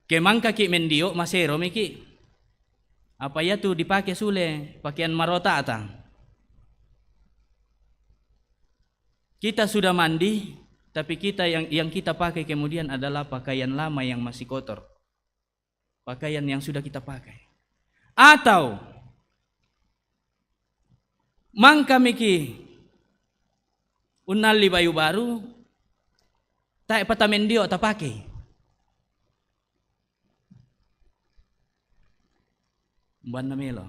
Ke mangkaki' mendio', masero miki'. Apa iatu dipake sule pakean marota'ta? Kita sudah mandi, tapi kita yang, yang kita pakai kemudian adalah pakaian lama yang masih kotor. Pakaian yang sudah kita pakai. Atau mangka miki' unnalli bayu baru, tae' pa tamendio' tapake. Umbanna melo.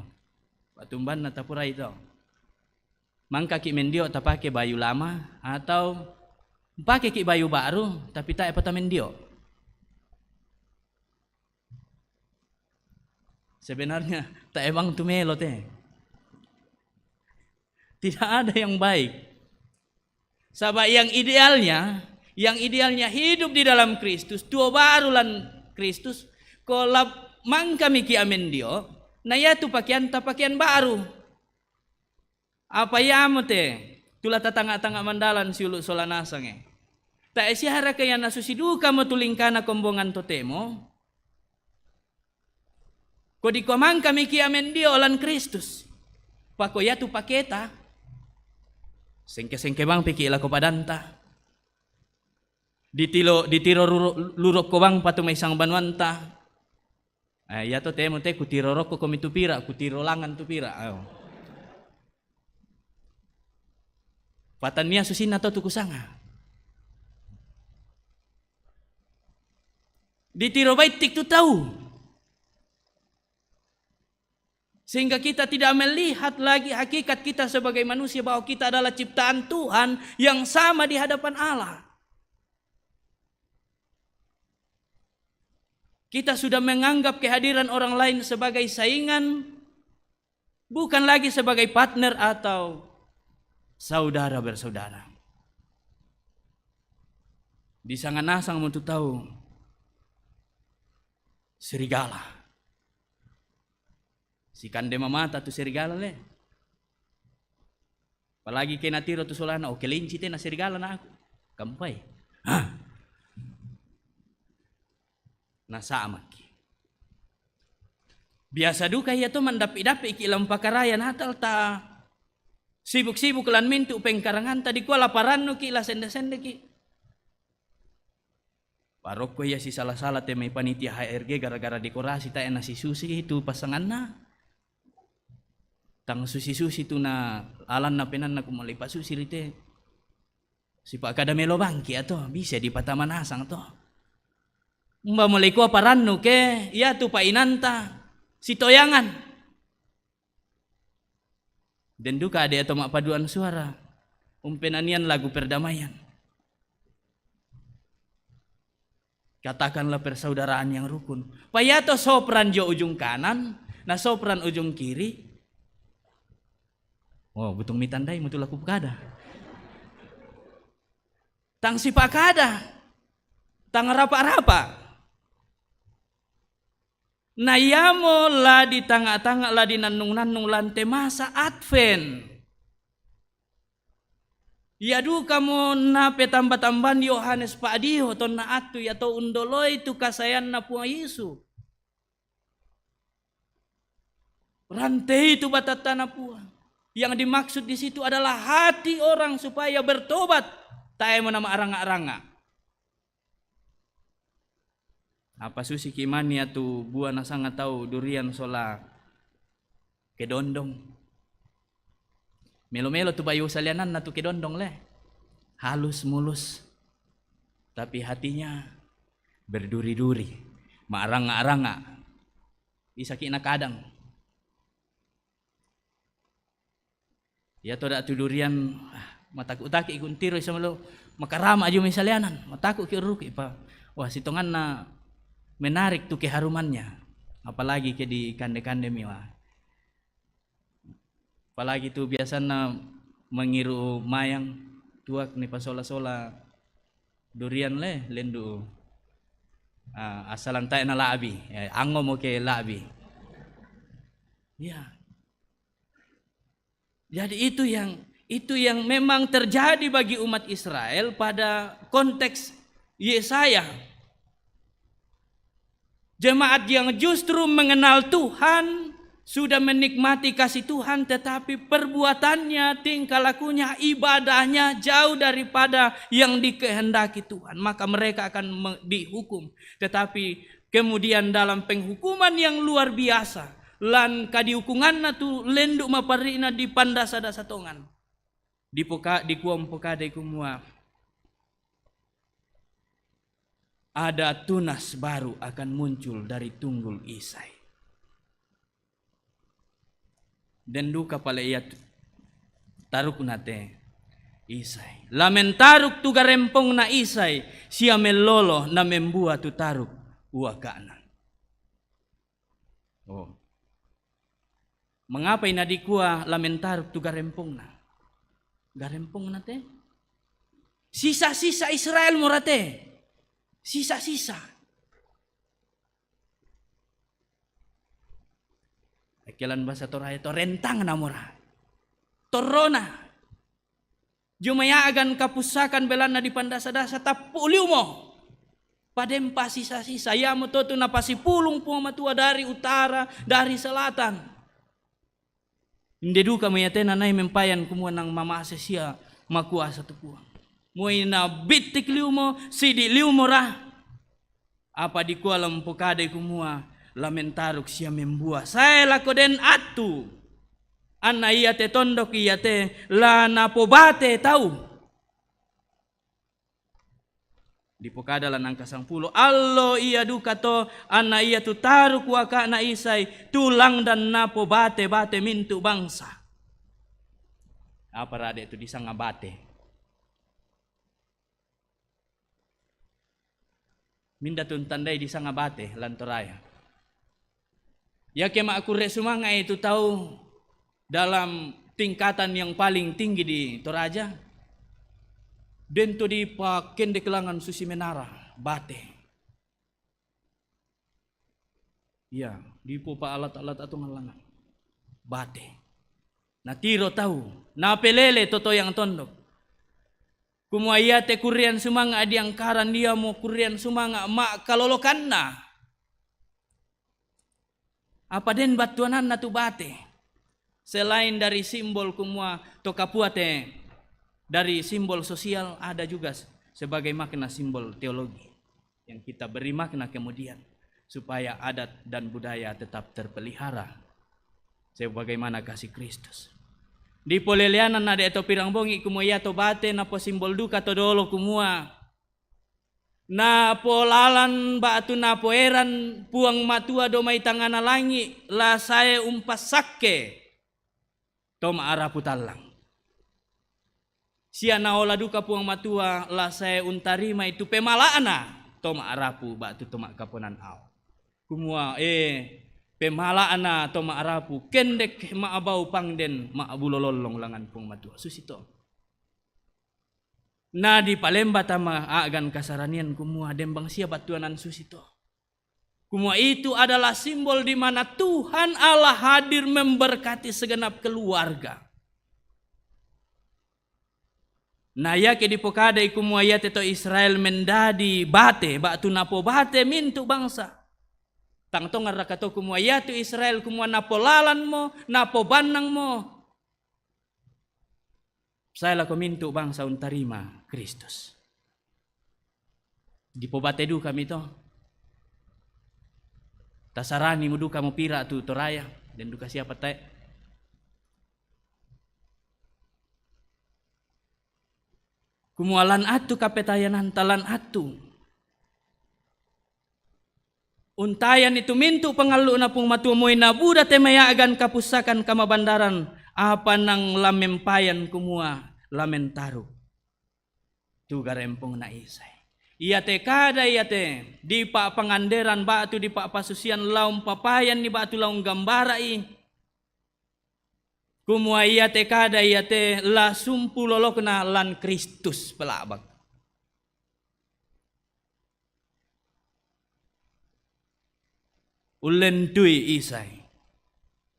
Ba'tu umbanna tapurai to. Mangkaki' mendio' tapake bayu lama, atau pakeki' bayu baru, tapi tae' pa tamendio'. Sebenarnya tae' bang tu melo te. Tidak ada yang baik. Saba' yang idealnya, yang idealnya hidup di dalam Kristus, tuo baru lan Kristus, ko la mangka miki' amendio', na iatu pakeanta pakean baru. Apa iamo te, tu la tatanga'-tanga' mandalan siulu' sola nasange. Tae' siaraka ia nasusi dukamo tu lingkana kombongan totemo? Ko dikua mangka miki' amendio' lan Kristus. Pako iatu paketa, sengke-sengke bang piki' lako padanta. Ditilo, ditiro ruro, lurokko bang patu mai sangbanuanta. Eh, iatu temo te kutiro rokko komi tu pira, kutiro langan tu pira. Ayo. Patannia susinna to tu kusanga. Ditiro baittik tu tau. Sehingga kita tidak melihat lagi hakikat kita sebagai manusia, bahwa kita adalah ciptaan Tuhan yang sama di hadapan Allah. Kita sudah menganggap kehadiran orang lain sebagai saingan, bukan lagi sebagai partner atau saudara bersaudara. Di sanganasang mo tu tau serigala. Sikande mamata tu serigala le. Apalagi ke natiro tu solana, "Oh, kelinci te na serigala na aku." Kampai. Hah? Na sama ki. Biasa duka ia to mandapi-dapi ki lam pakarayan Natal ta. Sibuk-sibuk lan mintu pengkaranganta di kua laparannu ki la sende-sende ki. Parokko ia si sala-sala te mai panitia H R G gara-gara dekorasi ta ena si susi itu pasanganna. Tang susi-susi tu na alanna penanna ku mulai pasusi rite. Sipakkada melo bangki ato, bisa dipatamanasang to. Mba mulai kua parannu ke, ia tu painanta, sitoyangan. Den duka ade ato mappaduan suara, umpenanian lagu perdamaian. Katakanlah persaudaraan yang rukun. Payato sopran jo ujung kanan, na sopran ujung kiri. Oh, butung mitandai mutu laku kada. Tang sipakada. Tang rapa-rapa. Na iamo la di tanga-tanga la di nannung-nannung lante masa Advent. Ia dukamo na petamba-tamban Yohanes Pa'dio tonna attu ia to undoloi tu kasayanna Puang Yesu. Rante itu batattana Puang. Yang dimaksud di situ adalah hati orang supaya bertobat. Tae mo nama aranga-aranga. Apa susi ki mania tu bua nasanga tau durian sola kedondong. Melo-melo tu bayu saliananna tu kedondong le. Halus mulus. Tapi hatinya berduri-duri. Maaranga-aranga. Isaki na kadang. Ia to da tu durian, ah, mataku-taki iku ntiro isa melo makarama aju mai salianan, mataku ki ruki pa. Wah, sitonganna menarik tu keharumannya. Apalagi ke di kande-kande miwa. Apalagi tu biasanna mengiru mayang tuak ni pasola-sola durian le lendu. Ah, asalan tae na labi, eh, ango mo ke labi. Ya. Jadi itu yang itu yang memang terjadi bagi umat Israel pada konteks Yesaya. Jemaat yang justru mengenal Tuhan sudah menikmati kasih Tuhan, tetapi perbuatannya, tingkah lakunya, ibadahnya jauh daripada yang dikehendaki Tuhan, maka mereka akan me- dihukum. Tetapi kemudian dalam penghukuman yang luar biasa, lan kadiukunganna tu lendu maparina di pandasa-dasa tongan. Dipoka, dikua mpokade kumua, ada tunas baru akan muncul dari tunggul Isai. Den duka pale ia tu- tarukna te Isai. Lamen taruk tu garempongna Isai, sia mellolo na membua tu taruk uakana. Oh. Mengapa ina dikua lamen taruk tu garempongna? Garempongna te? Sisa-sisa Israel morate. Sisa-sisa. Ekelan bahasa Toraja to rentang namora. Torona. Jumaya agan kapussakan belanna di pandasa-dasa tappu liumo. Padempa sisa-sisa. Iamo totu napasipulung Puang Matua dari utara, dari selatan. Inde duka meyatena nai mempayan kumua nang mamase sia makuasa tu Puang. Moi na bittik liumo, sidi liumo ra. Apa dikua lampokade kumua lamen taruk sia membua. Sae lako den attu. Anna iate tondok iate la napobate tau. Dipokada lan angka sangpulo, allo ia duka to, anna ia tu taru kuakana Isai, tu langdan napobate-bate mintu bangsa. Apa rade tu disanga bate? Minda tu tandai disanga bate lan Toraya. Iake makkurre sumanga itu tau dalam tingkatan yang paling tinggi di Toraja, dento dipakendek langan susi menara bate. Iya, dipopa alat-alat atau ngalangan bate. Na tiro tau, na pelele toto yang tondok. Kumua iate kurrean sumanga adiangkaran dia mo kurrean sumanga makkalolokanna. Apa den battuananna tu bate? Selain dari simbol kumua to kapuate dari simbol sosial, ada juga sebagai makna simbol teologi yang kita beri makna kemudian supaya adat dan budaya tetap terpelihara sebagaimana kasih Kristus. Dipoleleanan na de to pirang bongi kumua ia to bate na posimbol duka to dolo kumua na polalan ba'tu na poeran Puang Matua do mai tangana langi' la sae umpassakke to ma'arapu tallang. Sia naola duka Puang Matua la sae untarimai tu pemala'na to ma'arapu ba'tu to ma'kaponan ao. Kumua, e, pemala'na to ma'arapu, kendek ma'abau pangden ma'bulo lollong langan Puang Matua. Susi to. Na dipalemba tama a'gan kasaranian kumua dembang sia battuanan susi to. Kumua itu adalah simbol di mana Tuhan Allah hadir memberkati segenap keluarga. Na iake dipokadai kumua iate to Israel mendadi bate, ba'tu napobate mintu bangsa. Tang tongan raka to kumua iatu Israel kumua napolalanmo, napobannangmo. Sae lako mintu bangsa untarima Kristus. Dipobate dukami to. Tasaranimo duka mo pira tu Toraya, den duka siapa tae. Kumua lan attu kapetayananta, lan attu untayan itu mintu pangallu'na Puang Matua moi nabuda te mai a'gan kapussakan kamabandaran, apa nang la mempayan kumua la mentaru tu garempongna Isai. Iate kada iate dipa'panganderan ba'tu dipa'pasusian la umpapayanni ba'tu la unggambara'i, kumua iate kada iate la sumpu lolokna lan Kristus pela'bak. Ullentui Isai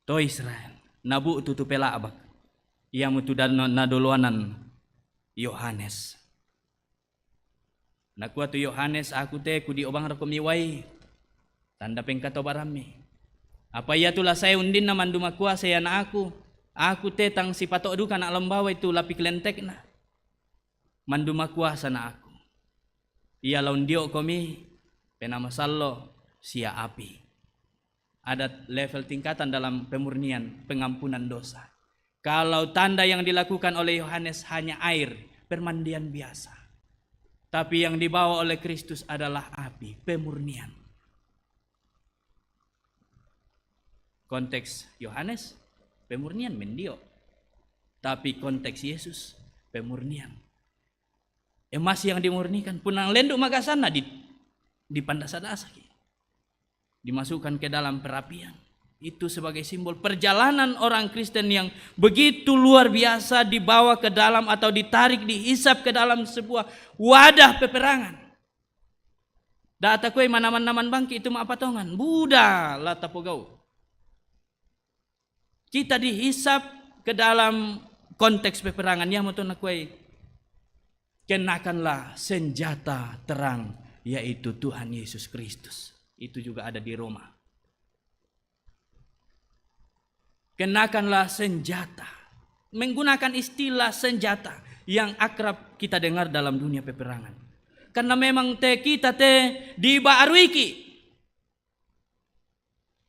to Israel, nabu'tu tu pela'bak, iamutu dan nadoloanan Yohanes. Nakua tu Yohanes, aku te kudio bang rako mi wai, tanda pengkatobarammi. Apa iatu la sae undinna mandu makuasa ia na aku, aku te tang sipato duka na lambawai tu lapik lentekna. Mandu makuasa na aku. Ia la undio komi, penama sallo, sia api. Ada level tingkatan dalam pemurnian pengampunan dosa. Kalau tanda yang dilakukan oleh Yohanes hanya air, permandian biasa. Tapi yang dibawa oleh Kristus adalah api, pemurnian. Konteks Yohanes, pemurnian mendio. Tapi konteks Yesus, pemurnian. Emas yang dimurnikan, punna lendu magasanna di, dipandasa-dasaki. Dimasukkan ke dalam perapian. Itu sebagai simbol perjalanan orang Kristen yang begitu luar biasa, dibawa ke dalam atau ditarik, dihisap ke dalam sebuah wadah peperangan. Data kue manaman-naman bangki itu ma'patongan. Buda la tapogau. Kita dihisap ke dalam konteks peperangan. Iamoto nakuai, kenakanlah senjata terang, yaitu Tuhan Yesus Kristus. Itu juga ada di Roma. Kenakanlah senjata. Menggunakan istilah senjata yang akrab kita dengar dalam dunia peperangan. Karena memang te kita te dibaruiki,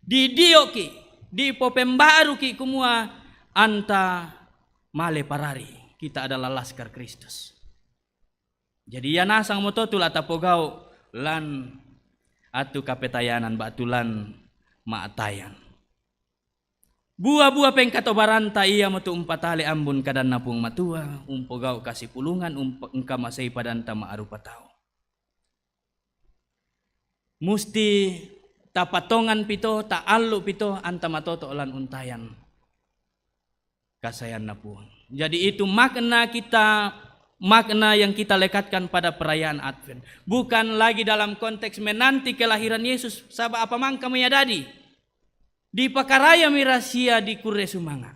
didioki, dipopembaruki kumua anta male parari. Kita adalah laskar Kristus. Jadi ia nasang mo to tu la tapogau' lan atu kapetayanan batu lan ma'atayan. Bua-bua pengkatobaranta ia mo tu umpatale ambun kadanna Puang Matua, umpogau' kasipulungan, ump-, ungkamasei padanta ma'arupa tau. Musti tapatongan pito, ta'allu' pito, anta matoto' lan untayan kasayanna Puang. Jadi itu makna kita, makna yang kita lekatkan pada perayaan Advent. Bukan lagi dalam konteks menanti kelahiran Yesus, saba' apa mangkamo ia dadi. Dipakaraya mi rasia di kurre sumanga'.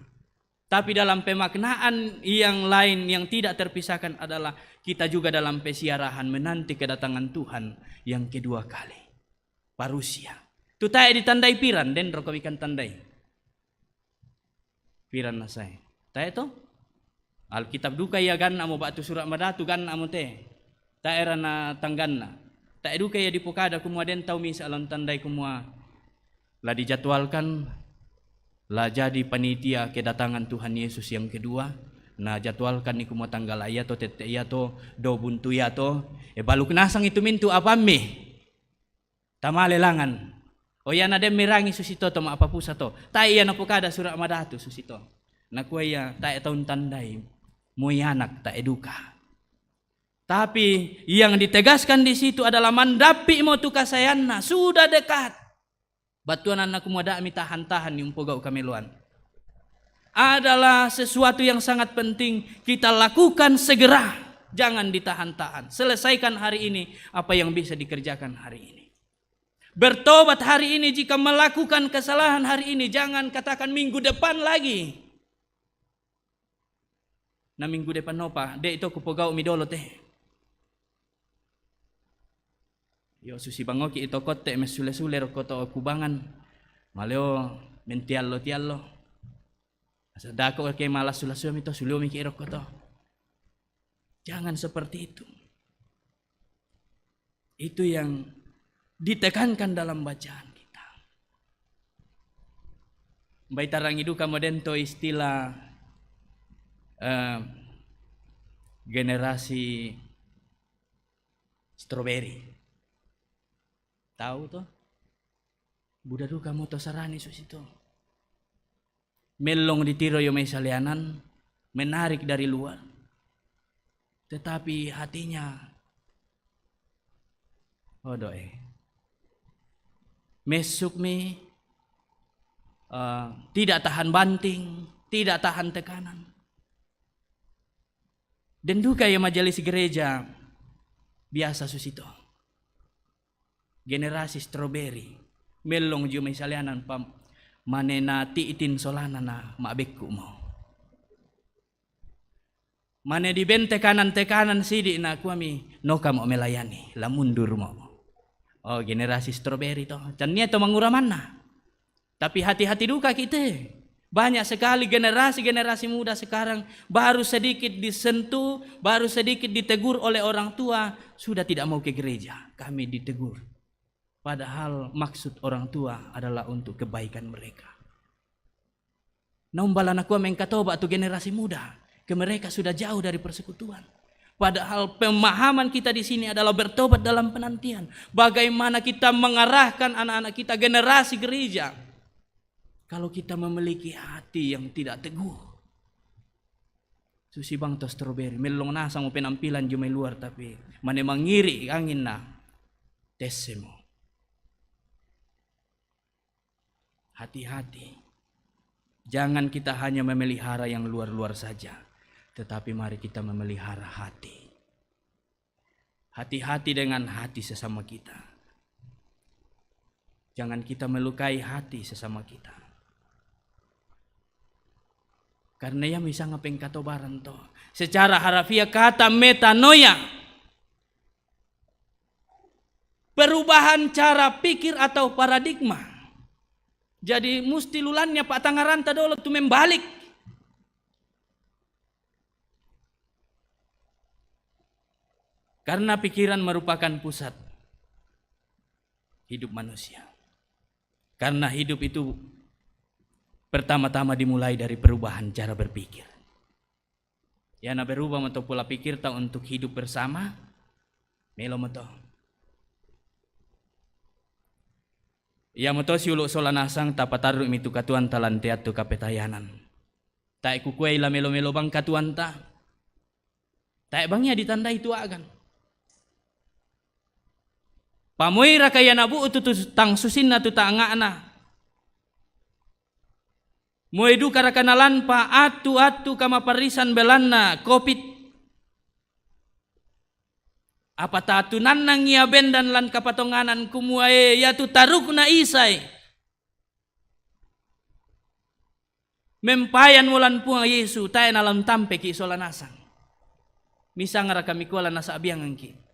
Tapi dalam pemaknaan yang lain yang tidak terpisahkan adalah kita juga dalam pesiarahan menanti kedatangan Tuhan yang kedua kali. Parusia. Tu tae' ditandai piran, den roko bikan tandai. Piran nasai. Tae' to? Alkitab duka ia ganna' mo ba'tu sura' madatu ganna' mo te. Tae' ra na tangganna. Tae' duka ia dipokada kumua den tau misa' lan tandai kumua la dijadwalkan, la jadi panitia kedatangan Tuhan Yesus yang kedua. Na jadwalkan ni kumua tanggala' ia to, tette' ia to, do buntu ia to. E, baluk nasang itu mintu' apammi. Tamale langan. O ia na den mirangi susito to ma'papusa to. Tae' ia napokada sura' madatu susito. Nakua ia tae' tau ntandai. Moi anak tae' duka. Tapi yang ditegaskan di situ adalah mandappi' mo tu kasayanna. Sudah dekat. Battuananna kumua da' mitahan-tahan ni umpogau' kameloan. Adalah sesuatu yang sangat penting kita lakukan segera. Jangan ditahan-tahan. Selesaikan hari ini apa yang bisa dikerjakan hari ini. Bertobat hari ini, jika melakukan kesalahan hari ini, jangan katakan minggu depan lagi. Na minggu depan nopa, de' ito kupogau' mi dolo te. Iyo, susi bangoki' ito kotte' messule-sule rokko to kubangan. Maleo mentiallo-tiallo. Asa dako' ke malassu-lassu mi to, sulio miki' rokko to. Jangan seperti itu. Itu yang ditekankan dalam bacaan kita. Bai tarangi duka mo den to istilah, eh, generasi strawberry. Tau to? Buda duka mo to sarani susito. Mellong ditiro iyo mai salianan, menarik dari luar. Tetapi hatinya, odo'e. Messuk mi, eh, tidak tahan banting, tidak tahan tekanan. Den duka iyo majelis gereja biasa susito. Generasi strawberry. Mellong jio mai salianan pam-, mane na ti'tin solana na ma'bekku' mo. Mane diben tekanan-tekanan sidi' na kuami, noka mo melayani, la mundur mo. Oh, generasi strawberry to. Can nia to mangura manna. Tapi hati-hati duka kita. Banyak sekali generasi-generasi muda sekarang baru sedikit disentuh, baru sedikit ditegur oleh orang tua, sudah tidak mau ke gereja. Kami ditegur. Padahal maksud orang tua adalah untuk kebaikan mereka. Naung bala nakua mengkatoba' tu generasi muda, ke mereka sudah jauh dari persekutuan. Padahal pemahaman kita di sini adalah bertobat dalam penantian. Bagaimana kita mengarahkan anak-anak kita generasi gereja. Kalau kita memiliki hati yang tidak teguh. Susi bang to strawberry, mellong nasang mo penampilan jio mai luar, tapi mane mangiri' anginna, tesse mo. Hati-hati. Jangan kita hanya memelihara yang luar-luar saja, tetapi mari kita memelihara hati. Hati-hati dengan hati sesama kita. Jangan kita melukai hati sesama kita. Karena ia misalnya pengkatobaran to. Secara harafiah kata metanoia. Perubahan cara pikir atau paradigma. Jadi musti lulannya pa'tangaranta dolo tu membalik. Karena pikiran merupakan pusat hidup manusia. Karena hidup itu pertama-tama dimulai dari perubahan cara berpikir. Ia na berubah mo to pola pikirta untuk hidup bersama, Melo mo to. Iya mo to siulu' sola nasang tapatarru'mi tu katuoanta lan teattu kapetayanan. Tae' kukuai la melo-melo bang katuoanta. Tae' bang ia ditandai tu a'gan. Pamoiraka ia nabu'tu tu tang susinna tu tangnga'na? Moi dukaraka nalampa attu-attu kamaparrisan belanna covid? Apa tatunannang ia bendan lan kapatonganan kumua, e, iatu tarukna Isai. Mempayanmo lan Puang Yesu, tae' nalam tampeki' sola nasang. Misangngaraka mikua la nasa'biangangki'?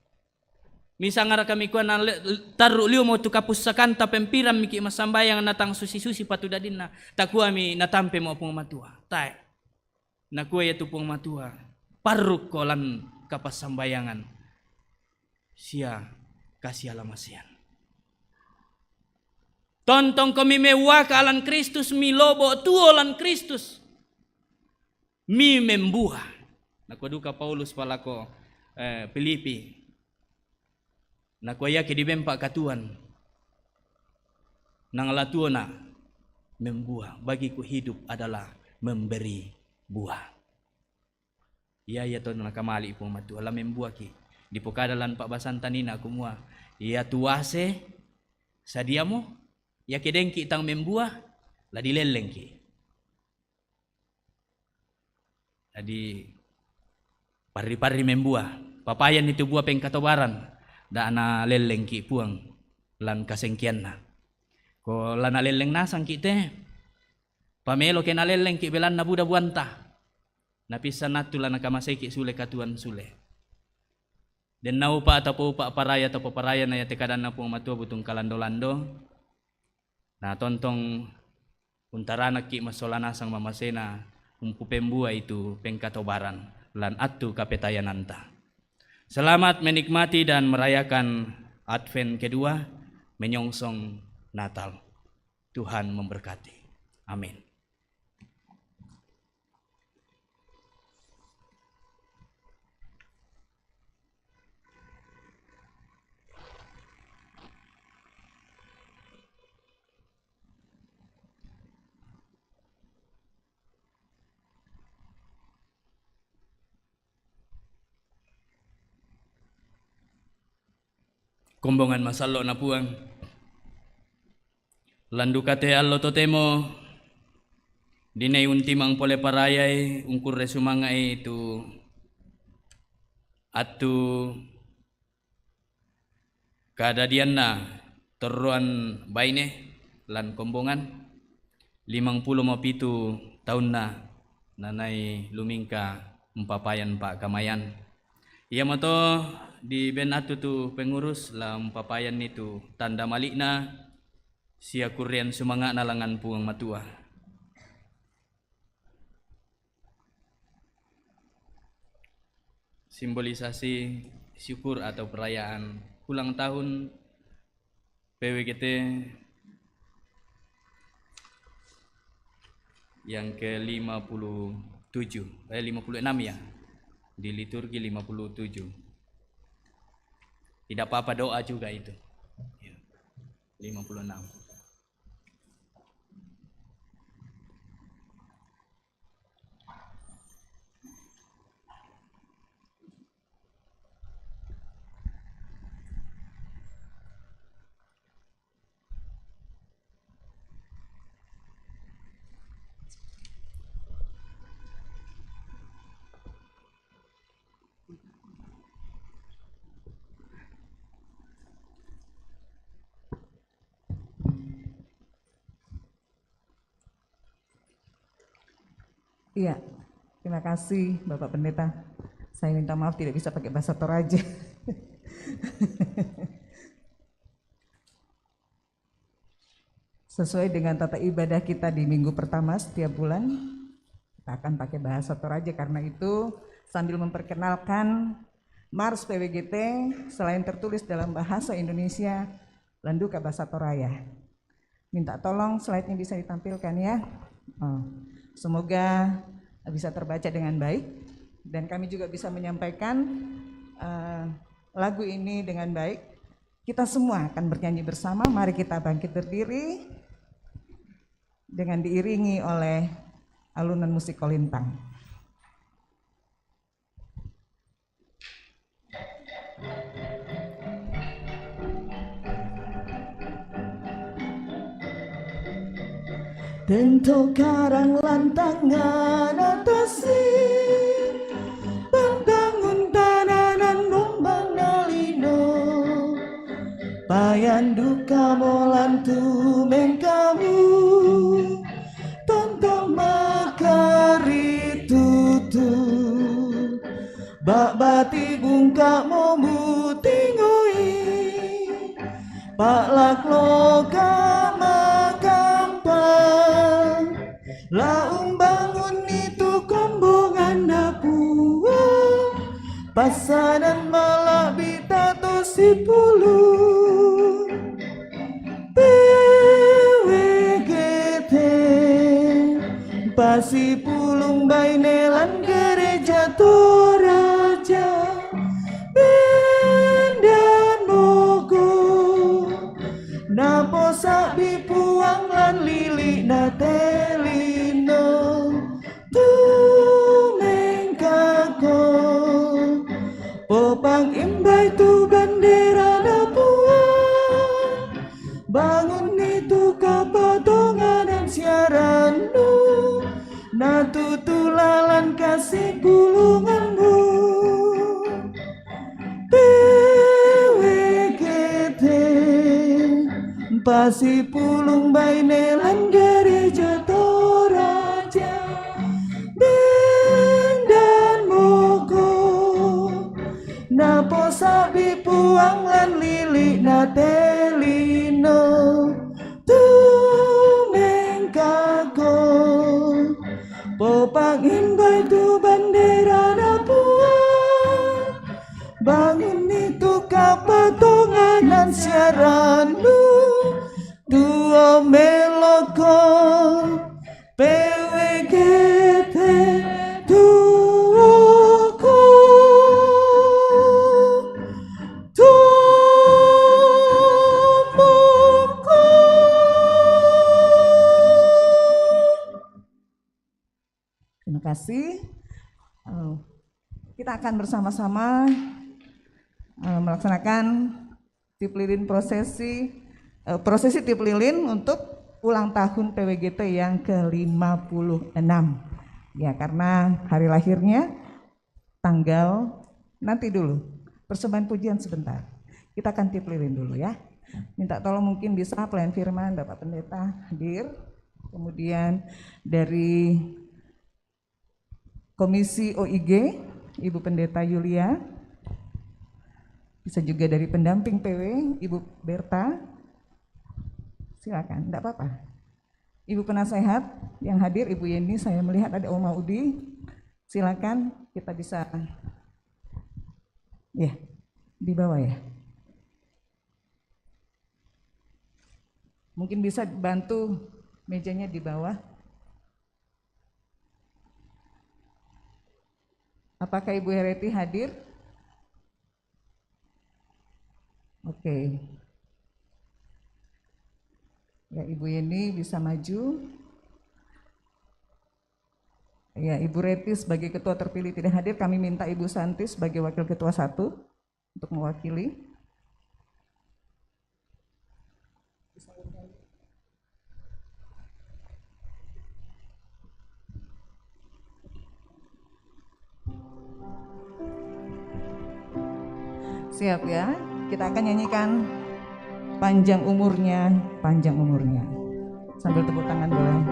Misangngaraka mikua na le-, tarru' liumo tu kapussakanta pempirammiki' massambayang na tang susi-susi patudadinna, takuami natampemo Puang Matua? Tae'. Nakua iatu Puang Matua, parrukko lan kapassambayangan sia kasialamasean. Tontongkomi meuaka lan Kristus, milobo' tuo lan Kristus, mi membua. Nakua duka Paulus palako, eh, Filipi, nakua iake dibempa' katuoan, nang la tuona membua, bagiku hidup adalah memberi buah. Ia, ia to nakamali' Puang Matua, la membuaki'. Dipokada lan pa'basanta nina kumua, iatu uase sadiamo, iake dengki' tang membua, la dilellengki'. Jadi, parri-parri membua, papayanni tu bua pengkatobaran, da' nalellengki' Puang lan kasengkeanna. Ko la nalelleng nasangki' te, pamelo ke nalellengki' belanna buda buanta. Napissan attu la nakamaseiki' sule katuoan sule. Den naupa' atau poupa' paraya atau paparaya na iate kadanna Puang Matua butung kalando-lando. Na tontong untaranakki' massola nasang mamasena umpupembuai tu pengkatobaran lan attu kapetayananta. Selamat menikmati dan merayakan Advent kedua, menyongsong Natal. Tuhan memberkati. Amin. Kombongan masallo'na Puang. Lan duka te allo totemo dinai untimang pole parayai, ungkurre sumanga'i tu attu kadadianna torroan baine lan kombongan, limangpulo mapitu taunna nanai lumingka umpapayan pa'kamayan. Iamoto diben attu tu pengurus la umpapayanni tu tanda mali'na sia kurrean sumanga'na langngan Puang Matua. Simbolisasi syukur atau perayaan ulang tahun P W G T yang ke lima puluh tujuh, eh, lima puluh enam ya, di liturgi lima puluh tujuh. Tidak apa-apa, doa juga itu. Ya. Lima puluh enam. Iya, terima kasih Bapak Pendeta. Saya minta maaf tidak bisa pakai bahasa Toraja. Sesuai dengan tata ibadah kita di minggu pertama setiap bulan, kita akan pakai bahasa Toraja. Karena itu, sambil memperkenalkan Mars P W G T, selain tertulis dalam bahasa Indonesia, landu ka basa Toraya. Minta tolong slide-nya bisa ditampilkan ya. Oh, semoga bisa terbaca dengan baik dan kami juga bisa menyampaikan, eh, lagu ini dengan baik, kita semua akan bernyanyi bersama. Mari kita bangkit berdiri dengan diiringi oleh alunan musik kolintang. Tento karang lantangan atasi, pambangun tananan numbang nalino, payandu kamolan tumengkamu, tonto makari tutu, bak bati bungkak momu tingui, pak lak loka makampang, laung bangun itu kombongan dapua, pasanan malak bitato sipulung. P W G T, pasi pulung bainelan gereja Toraja, bendan mogo, naposak bipuang lan lili natelino, tumengkako, popang imbai tu bandera dapua, bangun itu kapatonganan siarannu, natutu lalan kasipulunganmu. P W G T, pasi pulung bainelan gereja Toraja, bendan mogo, naposak bipuang lan lili natelino, tumengkako, popang imbai tu bandera dapua, bangun itu kapatonganan siarannu, tuo meloko, P W G T tuoko, tumoko. Terima kasih. Eh, kita akan bersama-sama, eh, melaksanakan tiup lilin prosesi, eh, prosesi tiup lilin untuk ulang tahun P W G T yang ke lima puluh enam. Ya, karena hari lahirnya tanggal, nanti dulu, persembahan pujian sebentar. Kita akan tiup lilin dulu ya. Minta tolong mungkin bisa pelayan firman Bapak Pendeta hadir. Kemudian dari Komisi O I G, Ibu Pendeta Yulia. Bisa juga dari pendamping P W, Ibu Berta. Silakan, enggak apa-apa. Ibu penasehat yang hadir, Ibu Yeni, saya melihat ada Oma Udi. Silakan, kita bisa, ya, di bawah ya. Mungkin bisa bantu mejanya di bawah. Apakah Ibu Hereti hadir? Oke. Ya, Ibu Yeni bisa maju. Ya, Ibu Reti sebagai ketua terpilih tidak hadir, kami minta Ibu Santi sebagai wakil ketua satu untuk mewakili. Siap ya, kita akan nyanyikan panjang umurnya, panjang umurnya. Sambil tepuk tangan boleh.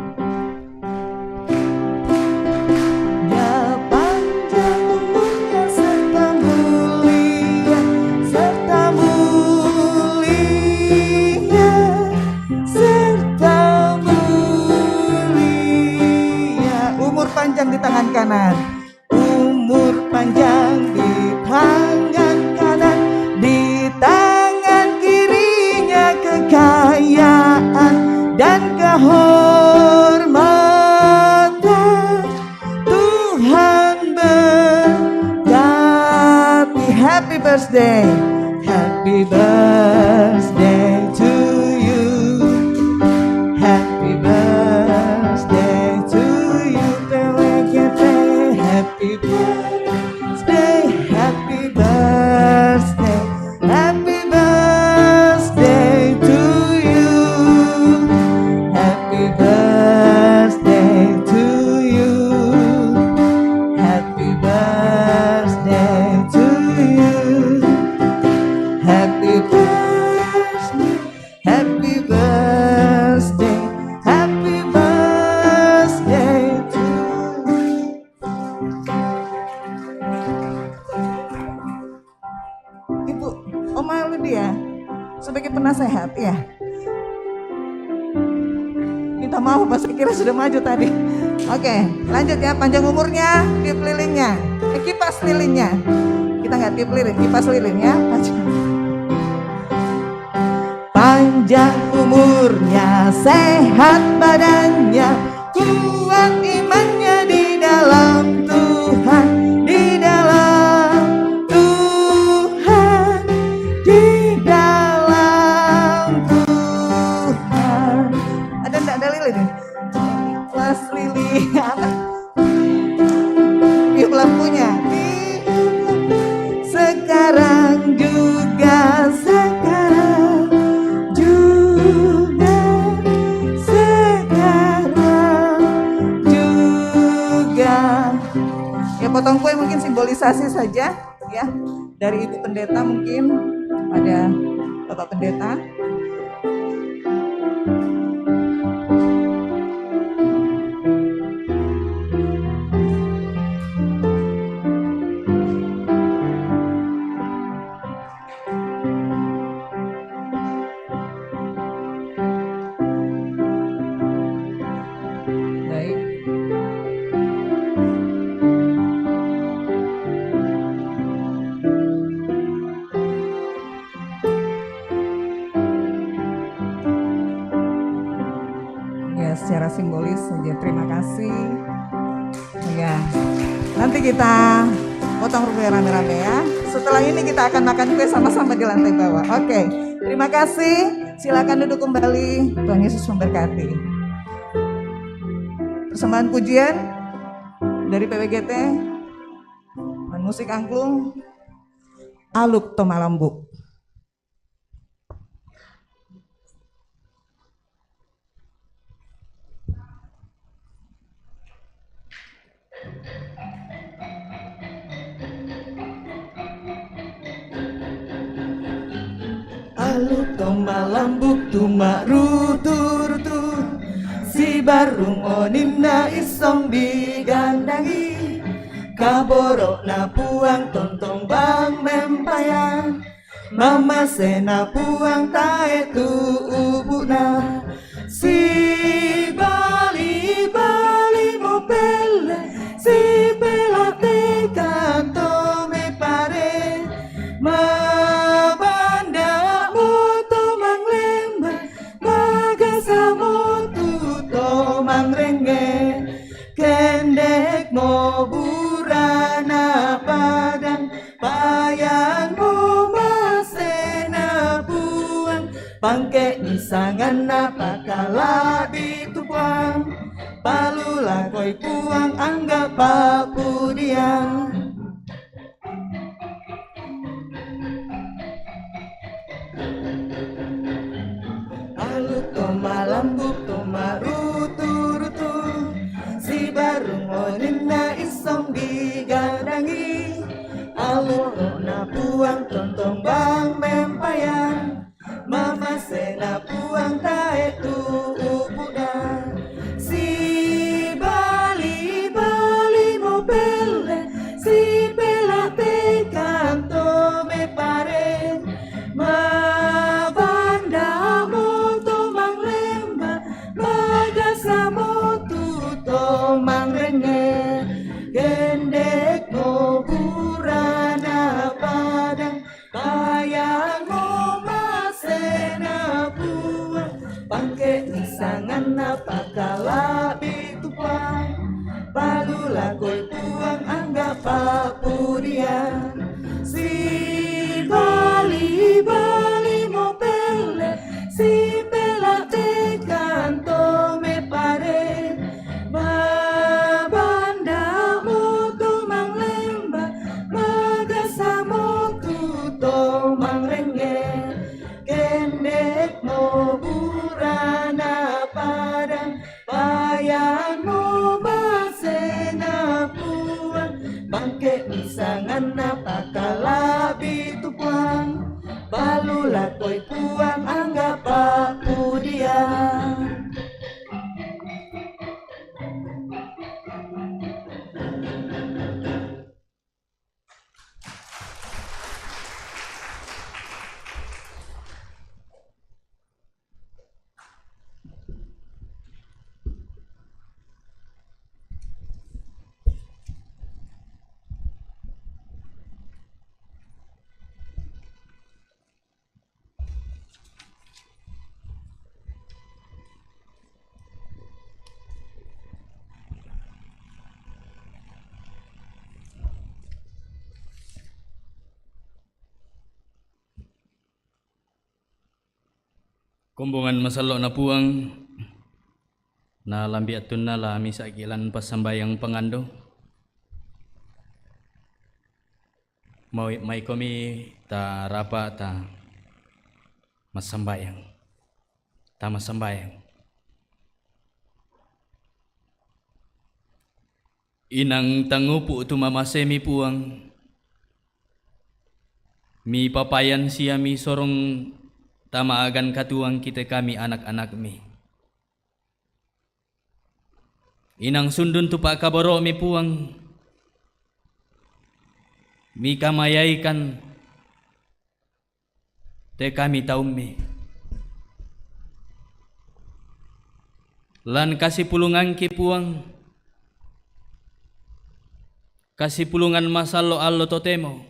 Ya, panjang umurnya serta mulia, serta mulia, serta mulia. Umur panjang di tangan kanan. Umur panjang di tangan kanan, di tangan kirinya kekayaan dan kehormatan. Tuhan berkati. Happy Happy birthday. Happy birthday to you. Happy birthday to you. Happy birthday. Happy birthday. Happy birthday to you. Happy birthday to you. Happy birthday to you. Happy birthday. Happy birthday. Happy birthday to you. Ibu, Oma Lydia, sebagai penasehat, ya. Minta maaf, Mas, saya kira sudah maju tadi. Oke, lanjut ya, panjang umurnya, tiup lilinnya. Eh, kipas lilinnya. Kita nggak tiup lilin, kipas lilin ya. Panjang umurnya, sehat badannya, kuat imannya di dalam Tuhan, di dalam Tuhan, di dalam Tuhan. Ada nggak dalil ini? Mas Lili, apa? Tiup lampunya. Sekarang juga, sekarang juga, sekarang juga. Ya, potong kue mungkin simbolisasi saja, ya. Dari Ibu Pendeta mungkin, ada Bapak Pendeta. Baik. Ya, secara simbolis saja. Terima kasih. Ya, nanti kita potong kue rame-rame ya. Setelah ini kita akan makan kue sama-sama di lantai bawah. Oke, terima kasih. Silakan duduk kembali. Tuhan Yesus memberkati. Persembahan pujian dari P W G T dan musik angklung, Aluk Tomalambuk. Aluk Tomalambuk tumarutu-rutu, si barung oninna isong digandangi. Kaboro'na Puang tontong bang mempayan, mamasena Puang tae tu ubu'na. Si bali-bali mo pelle, si pelate kanto me pare, mabanda mo to manglemba, magasa mo tu to mangrenge. Kendek mo burana padang, payan mo masena Puang, pangke ni sanganna pakalabi tu Puang, palulakoi Puang angga papudian. Aluk Tomalambuk tumarutu-rutu, si barung oninna isong digandangi. Aluk Tomalambuk Puang tontong bang mempayan, mamasena Puang tae tu ubu'na. Si bali-bali mo pelle, si pelate kanto me pare, mabanda mo to manglemba, magasa mo tu to mangrenge. Kendek mo burana padang, payan mo masena Puang, pangke ni sanganna pakalabi tu Puang, palulakoi Puang angga papudian. Si Bali mo pele, si pela tekan to me pare. Babanda mo to manglemba, magasa mo tu to mangrenge. Kendek mo burana padang, payan mo basena puang. Bangke misangan na pakalabi tu puang. Balu lakoi puang angga papudian. Kombongan masallo' na puang, na lambi' attunna la misa' ki' lan passambayang pangando. Mai-, maikomi ta rapa' ta massambayang. Ta massambayang. Inang tangupu' tu mamasemi puang, mipapayan sia misorong ta maagan katuang kite kami anak-anakmi. Inang sundun tu pa'kaboro'mi puang, mikamayaikan te kami taummi. Lan kasipulungangki puang, kasipulungan masallo' allo totemo.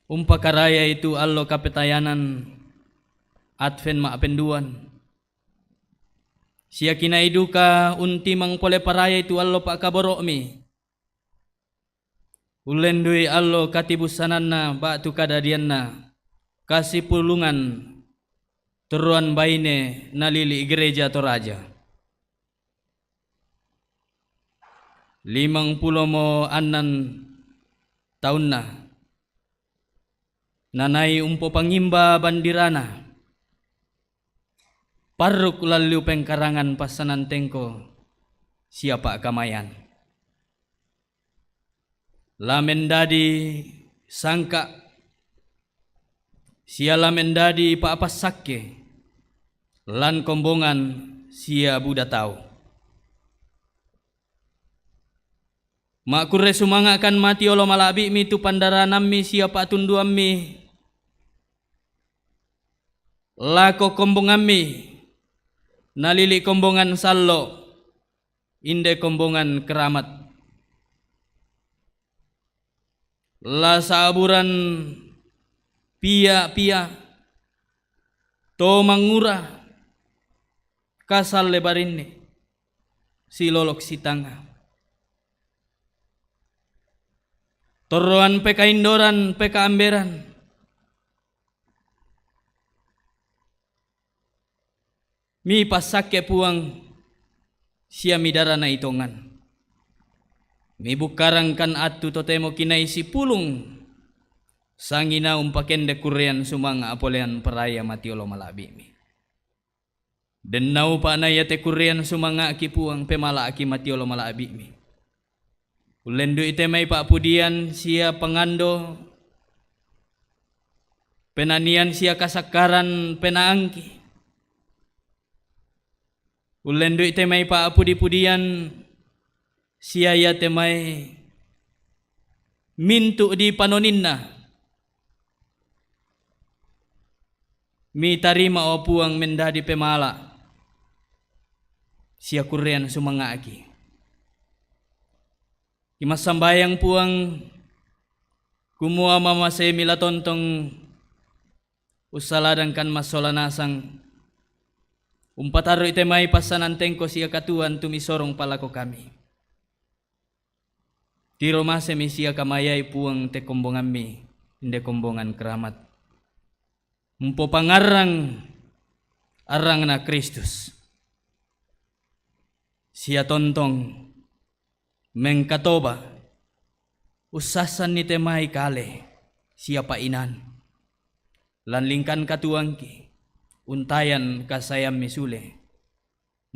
Umpakarayai tu allo kapetayanan Advent ma'penduan. Sia kinai duka untimang pole parayai tu allo pa'kaboro'mi. Ullendu'i allo katibussananna ba'tu kadadianna kasipulungan torroan baine nalili' Gereja Toraja. Limangpulo mo annan taunna, nanai umpopangimba bandirana, parruk lalliu pengkarangan passanan tengko sia pa'kamayan. La mendadi sangka' sia la mendadi pa'passakke lan kombongan sia buda tau. Ma'kurre sumanga'kan mati olo mala'bi'mi tu pandaranammi sia pa'tunduammi lako kombongammi, nalili' kombongan sallo', inde kombongan keramat. La sa'buran pia-pia, to mangura, kasalle barinni, silolok sitanga. Torroan pekaindoran, pekaamberan. Mipassakke puang sia midarana itongan. Mibukkarangkan attu totemo kinai sipulung sangina umpakende kurrean sumanga' apolean paraya mati olo mala'bi'mi. Dennau pa'na iate kurrean sumanga'ki puang, pemala'ki mati olo mala'bi'mi. Ullendu'i te mai pa'pudian sia pangando, penanian sia kasakkaran pena'angki. Ullendu'i te mai pa'pudi-pudian sia iate mai mintu' di panoninna. Mitarima o puang mendadi pemala sia kurrean sumanga'ki. Kimassambayang puang, kumua mamasemi la tontong ussaladangkan massola nasang, umpatarru'i te mai passanan tengko sia katuan tu misorong palako kami. Tiro mase mi sia kamayai Puang te kombongammi, inde kombongan keramat. Mpopangarrang arrangna Kristus. Sia tontong mengkatoba, ussassanni te mai kale sia painan. Lan lingkan katuangki, untayan kasayammi sule,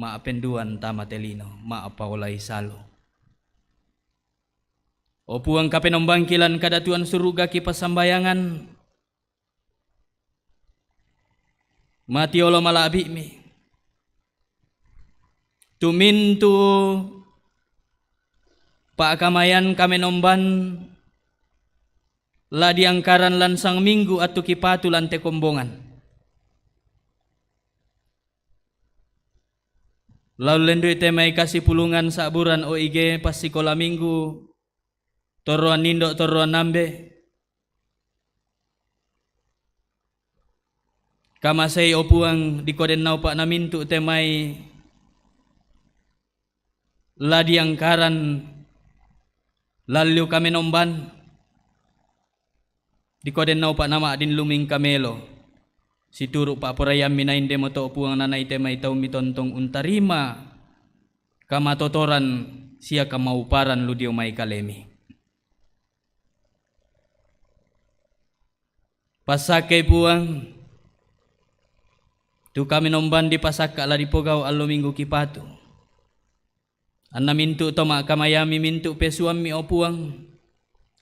ma'penduan tama te lino, ma'paolai salu. O Puang, kapenombangki lan kadatuan suruga kipassambayangan, matiolo mala'bi'mi. Tumintu pa'kamayan kamenomban la diangkaran lan sang minggu attu kipatu lan te kombongan. La ullendui te mai kasipulungan sa'buran O I G passikola minggu, torroan indo', torroan ambe'. Kamasei, o Puang, dikodenna upa'na mintu' te mai la diangkaran lalliu kamenomban, dikodenna upa'na ma'din lumingka melo, situru' pa'poraiammi na inde moto, o Puang, na naite mai taummi tontong untarima kamatotoran sia kamauparan lu dio mai kalemi. Passakkei, Puang, tu kamenomban dipasakka' la dipogau' allo minggu kipatu. Anna mintu' to ma'kamayami, mintu' pesuammi, o Puang,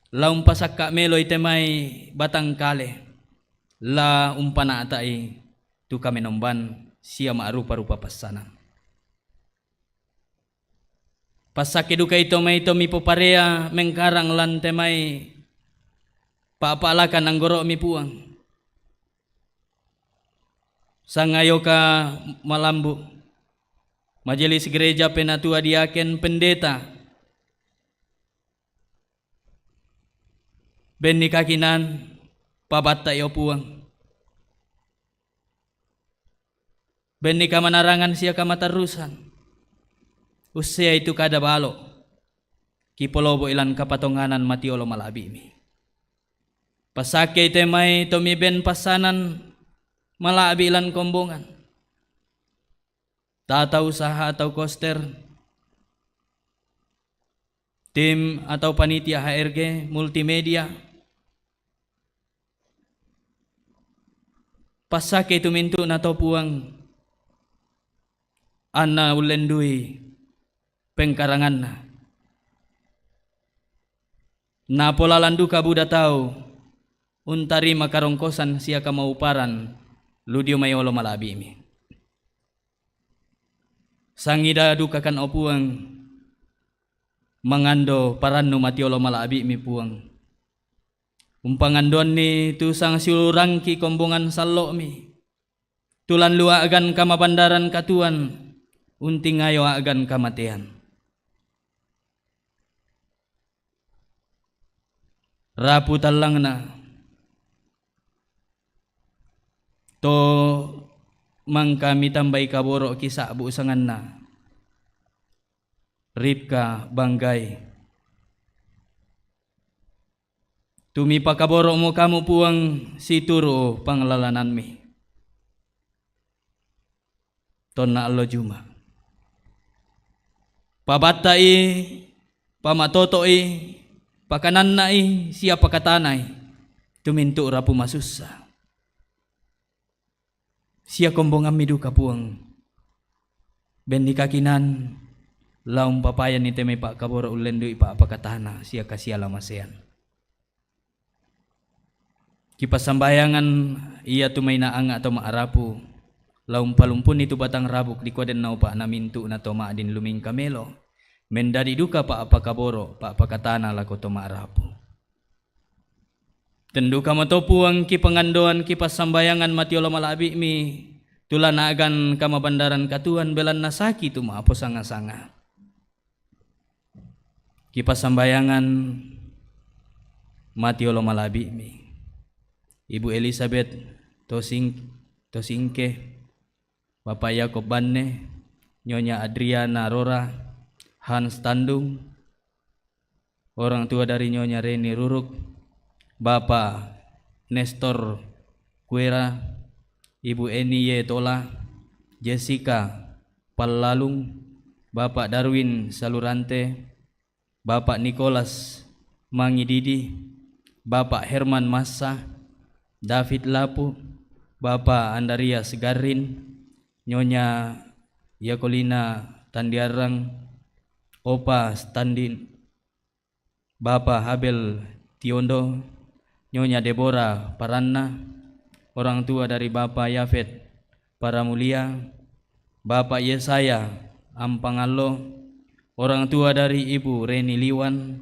la umpasakka' meloi te mai batang kale, la umpana'ta'i tu kamenomban sia ma'rupa-rupa passanan. Passakke dukai to mai to mipoparea mengkarang lan te mai pa'pa'lakan anggoro'mi, Puang. Sangayoka malambu', majelis gereja, penatua, diaken, pendeta, benni kakinan, pabatta'i, o Puang. Benni kamanarangan sia kamatarrusan. Usseai tu kada balo'. Kipolobo'i lan kapatonganan matiolo mala'bi'mi. Passakkei te mai to miben passanan mala'bi' lan kombongan. Tata usaha atau koster, tim atau panitia H R G, multimedia. Passakkei tu mintu'na to, Puang, anna ullendui pengkaranganna. Napolalan duka buda tau untarima karongkosan sia kamauparan lu dio mai olo mala'bi'mi. Sangida dukakan, o Puang, mangando parannu matiolo mala'bi'mi, Puang. Umpangandoanni tu sangsiulurangki kombongan sallo'mi, tu lan lua'gan kamabandaran katuoan, untingayo a'gan kamatean. Rapu tallangna to mangka mitambai kaboro' kisa'bu' sanganna Ripka Banggai. Tu mipakaboro'mo kamu, Puang, situru' panglalanammi. Tonna allo Juma'. Pabatta'i, pamatoto'i, pakananna'i, sia pakatana'i tu mintu' rapu masussa. Sia kombongammi duka, Puang. Benni kakinan la umpapayanni te mai pa'kaboro' ullendui pa'pakatana sia kasiala masean. Kipassambayangan iatu mai naanga' to ma'rapu, la umpalumpunni tu batang rabuk dikodenna upa'na mintu'na to ma'din lumingka melo, mendadi duka pa'pakaboro', pa'pakatana lako to ma'rapu. Ten dukamo to, Puang, kipangandoan, kipassambayangan matiolo mala'bi'mi, tu lan a'gan kamabandaran katuoan, belanna saki tu ma'posanga-sanga. Kipassambayangan matiolo mala'bi'mi Ibu Elizabeth Tosing-, Tosingke, Bapak Yakob Banne, Nyonya Adriana Rora, Hans Tandung, orang tua dari Nyonya Reni Ruruk, Bapak Nestor Kuera, Ibu Eni Y Tola, Jessica Pallalung, Bapak Darwin Salurante, Bapak Nicholas Mangididi, Bapak Herman Massa, David Lapu, Bapak Andarias Garrin, Nyonya Yakolina Tandiarang, Opa Standin, Bapak Habel Tiondo, Nyonya Deborah Paranna, orang tua dari Bapak Yafet Paramulia, Bapak Yesaya Ampangallo, orang tua dari Ibu Reni Liwan,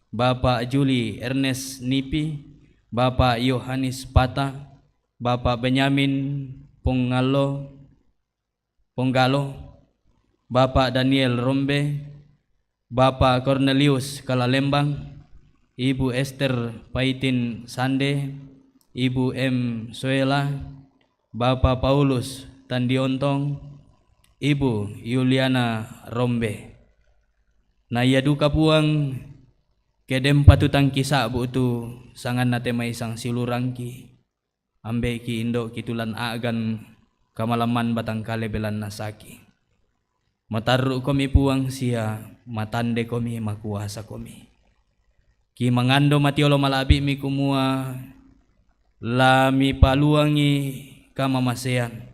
Bapak Juli Ernest Nipi, Bapak Yohanes Pata, Bapak Benyamin Pongallo, Ponggalo, Bapak Daniel Rombe, Bapak Cornelius Kalalembang, Ibu Esther Paitin Sande, Ibu M Soela, Bapak Paulus Tandiontong, Ibu Yuliana Rombe. Na ia duka Puang, kedem patutangki sa'bu tu sanganna te mai sangsiulurangki. Ambe'ki indo'ki tulan a'gan kamalamman batangkale belanna saki. Matarru'komi Puang sia matandekomi makuasakomi. Ki mangando matiolo mala'bi'mi kumua la mipaluangi kamamasean.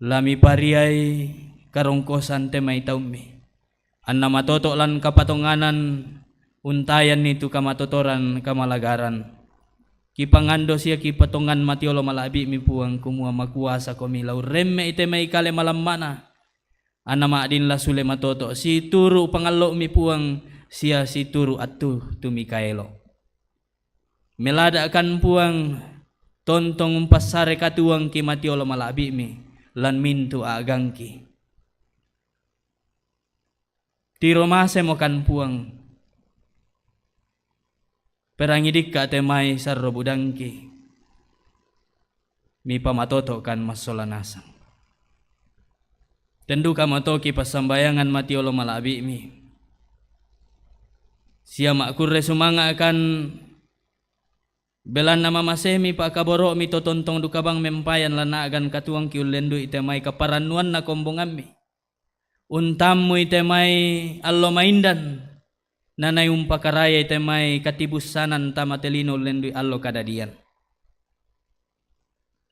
La mipariai karongkosan te mai taummi. Anna matoto' lan kapatonganan untayanni tu kamatotoran kamalagaran. Kipangando sia kipatongan matiolo mala'bi'mi Puang kumua makuasakomi la urremme'i te mai kale malammana. Anna ma'din la sule matoto' situru' pangallo'mi Puang sia situru' attu tu mikaelo. Melada'kan Puang, tontong umpassare katuoangki matiolo mala'bi'mi lan mintu' a'gangki. Tiro masemokan Puang, perangi dikka' te mai sarro budangki, mipamatoto'kan massola nasang. Ten duka matoki passambayangan matiolo mala'bi'mi, sia ma'kurre sumanga'kan belanna mamasemi pa'kaboro'mi to tontong duka bang mempayan lan a'gan katuoangki ullendu'i te mai kaparannuanna kombongammi. Untammui te mai allo maindan, nanai umpakarayai te mai katibussanan tama te lino ullendu'i allo kadadian.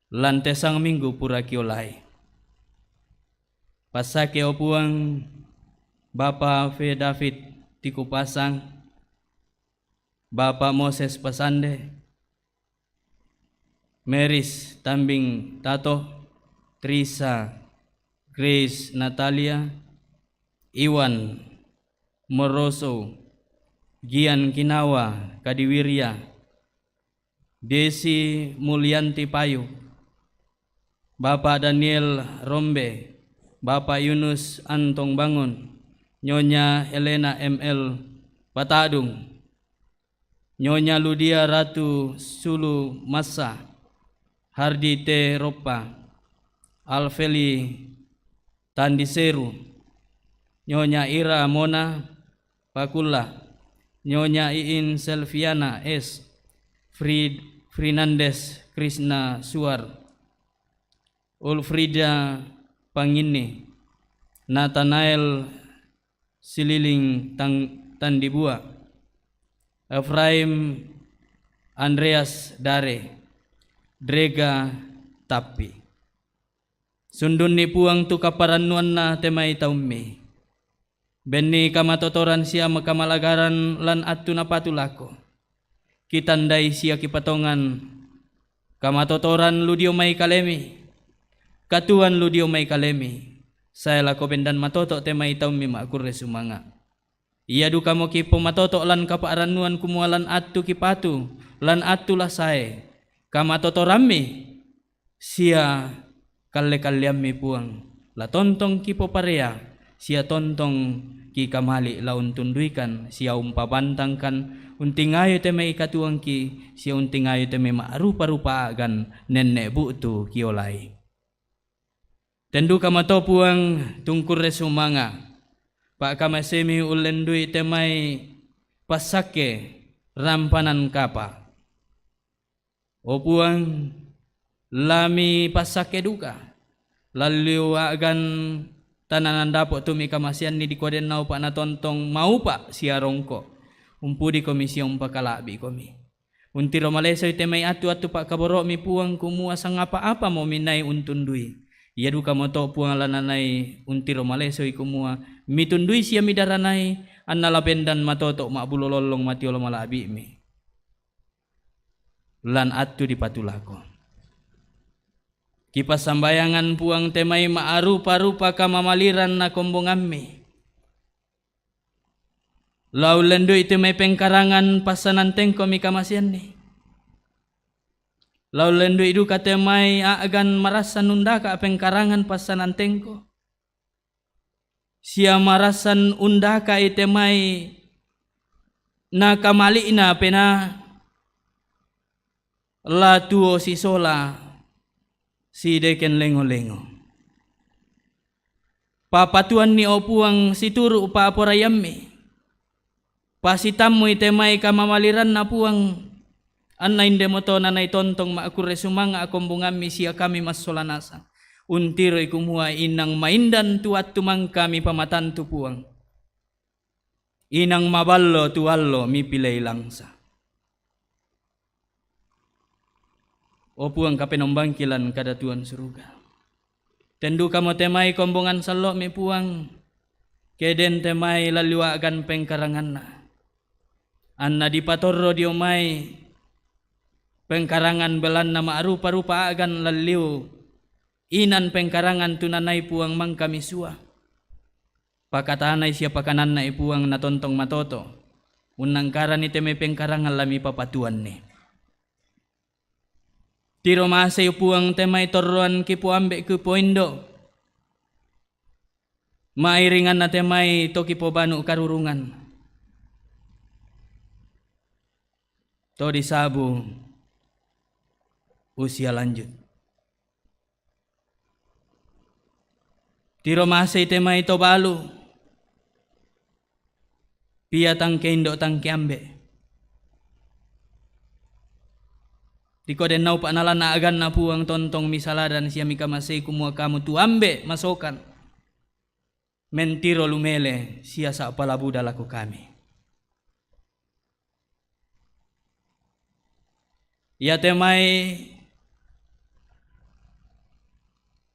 Lan te sangminggu pura kiolai. Passake, o Puang, Bapa Fe David Tikupasang, Bapa Moses Pasande, Meris Tambing Tato, Trisa Grace Natalia, Iwan Moroso, Gian Kinawa Kadiwiria, Desi Mulyanti Payu, Bapak Daniel Rombe, Bapak Yunus Antong Bangun, Nyonya Helena M L Patadung, Nyonya Ludia Ratu Sulu Massa, Hardi T Roppa, Alfeli Tandiseru, Nyonya Ira Mona Pakulla, Nyonya Iin Selviana S, Frid Fernandes Krishna Suar, Ulfrida Panginni, Nathanael Sililing Tang-, Tandibua, Efraim Andreas Dare, Drega Tappi. Sundunni Puang tu kaparannuanna te mai taummi. Benni kamatotoran sia makamalagaran lan attu napatu lako. Kitandai sia kipatongan kamatotoran lu dio mai kalemi, katuoan lu dio mai kalemi, sae lako bendan matoto' te mai taummi ma'kurre sumanga'. Ia dukamo kipomatoto' lan kapa'rannuan kumua lan attu kipatu, lan attu la sae kamatotorammi, sia kalle-kalleammi Puang, la tontong kipoparea, sia tontong kikamali' la untunduikan, sia umpabantangkan, untingayo te mai katuoangki, sia untingayo te mai ma'rupa-rupa a'gan nenne' bu'tu kiolai. Ten duka mato Puang tungkurre sumanga'. Pa'kamasemi ullendui te mai passakke rampanan kapa. O Puang, la mipassakke duka, lalliu a'gan tananan dapo' tu mikamaseanni dikua dennaupa' natontong maupa' sia rongko', umpudikomi sia umpakala'bi'komi. Untiro malesoi te mai atu-atu pa'kaboro'mi Puang, kumua sangapa-apamo minai untundui. Ia dukamoto Puang la nanai untiro malesoi kumua mitundui sia midaranai, anna la bendan matoto' ma'bulo lollong matiolo mala'bi'mi lan attu dipatulako. Kipassambayangan Puang te mai ma'rupa-rupa kamamaliran na kombongammi. La ullendui te mai pengkarangan passanan tengko mikamaseanni. La ullendui duka te mai a'gan marassan undaka' pengkarangan passanan tengko. Sia marassan undaka'i te mai na kamali'na penaa, la tuo sisola sideken lengo-lengo. Papatuanni, o Puang, situru' pa'poraiammi. Pasitammui te mai kamamaliranna Puang, anna indemoto nanai tontong ma'kurre sumanga' kombongammi sia kami massola nasang. Untiroi kumua inang maindan tu attu mangka mipamatantu Puang. Inang maballo tu allo mipilei langsa. O Puang, Kapenombangki lan kadatuan suruga. Ten dukamo te mai kombongan sallo'mi Puang, ke den te mai lalliu a'gan pengkaranganna. Anna dipatorro dio mai pengkarangan belanna ma'rupa-rupa a'gan lalliu inan pengkarangan tu nanai Puang mangka misua. Pakatanai sia pakananna'i Puang natontong matoto'. Unnangkarani te mai pengkarangan la mipapatuanni. Tiro masei Puang te mai torroan kipoambe' kipoindo'. Ma'iringanna te mai to kipobanu karurungan. To disabu usia lanjut. Tiro masei te mai to balu, pia tangke indo' tangke ambe'. Diko dennaupa' nalanna a'ganna Puang tontong misaladan sia mikamasei kumua kamu tu ambe' masokan mentiro lumele sia sa'pala buda lako kami. Iate mai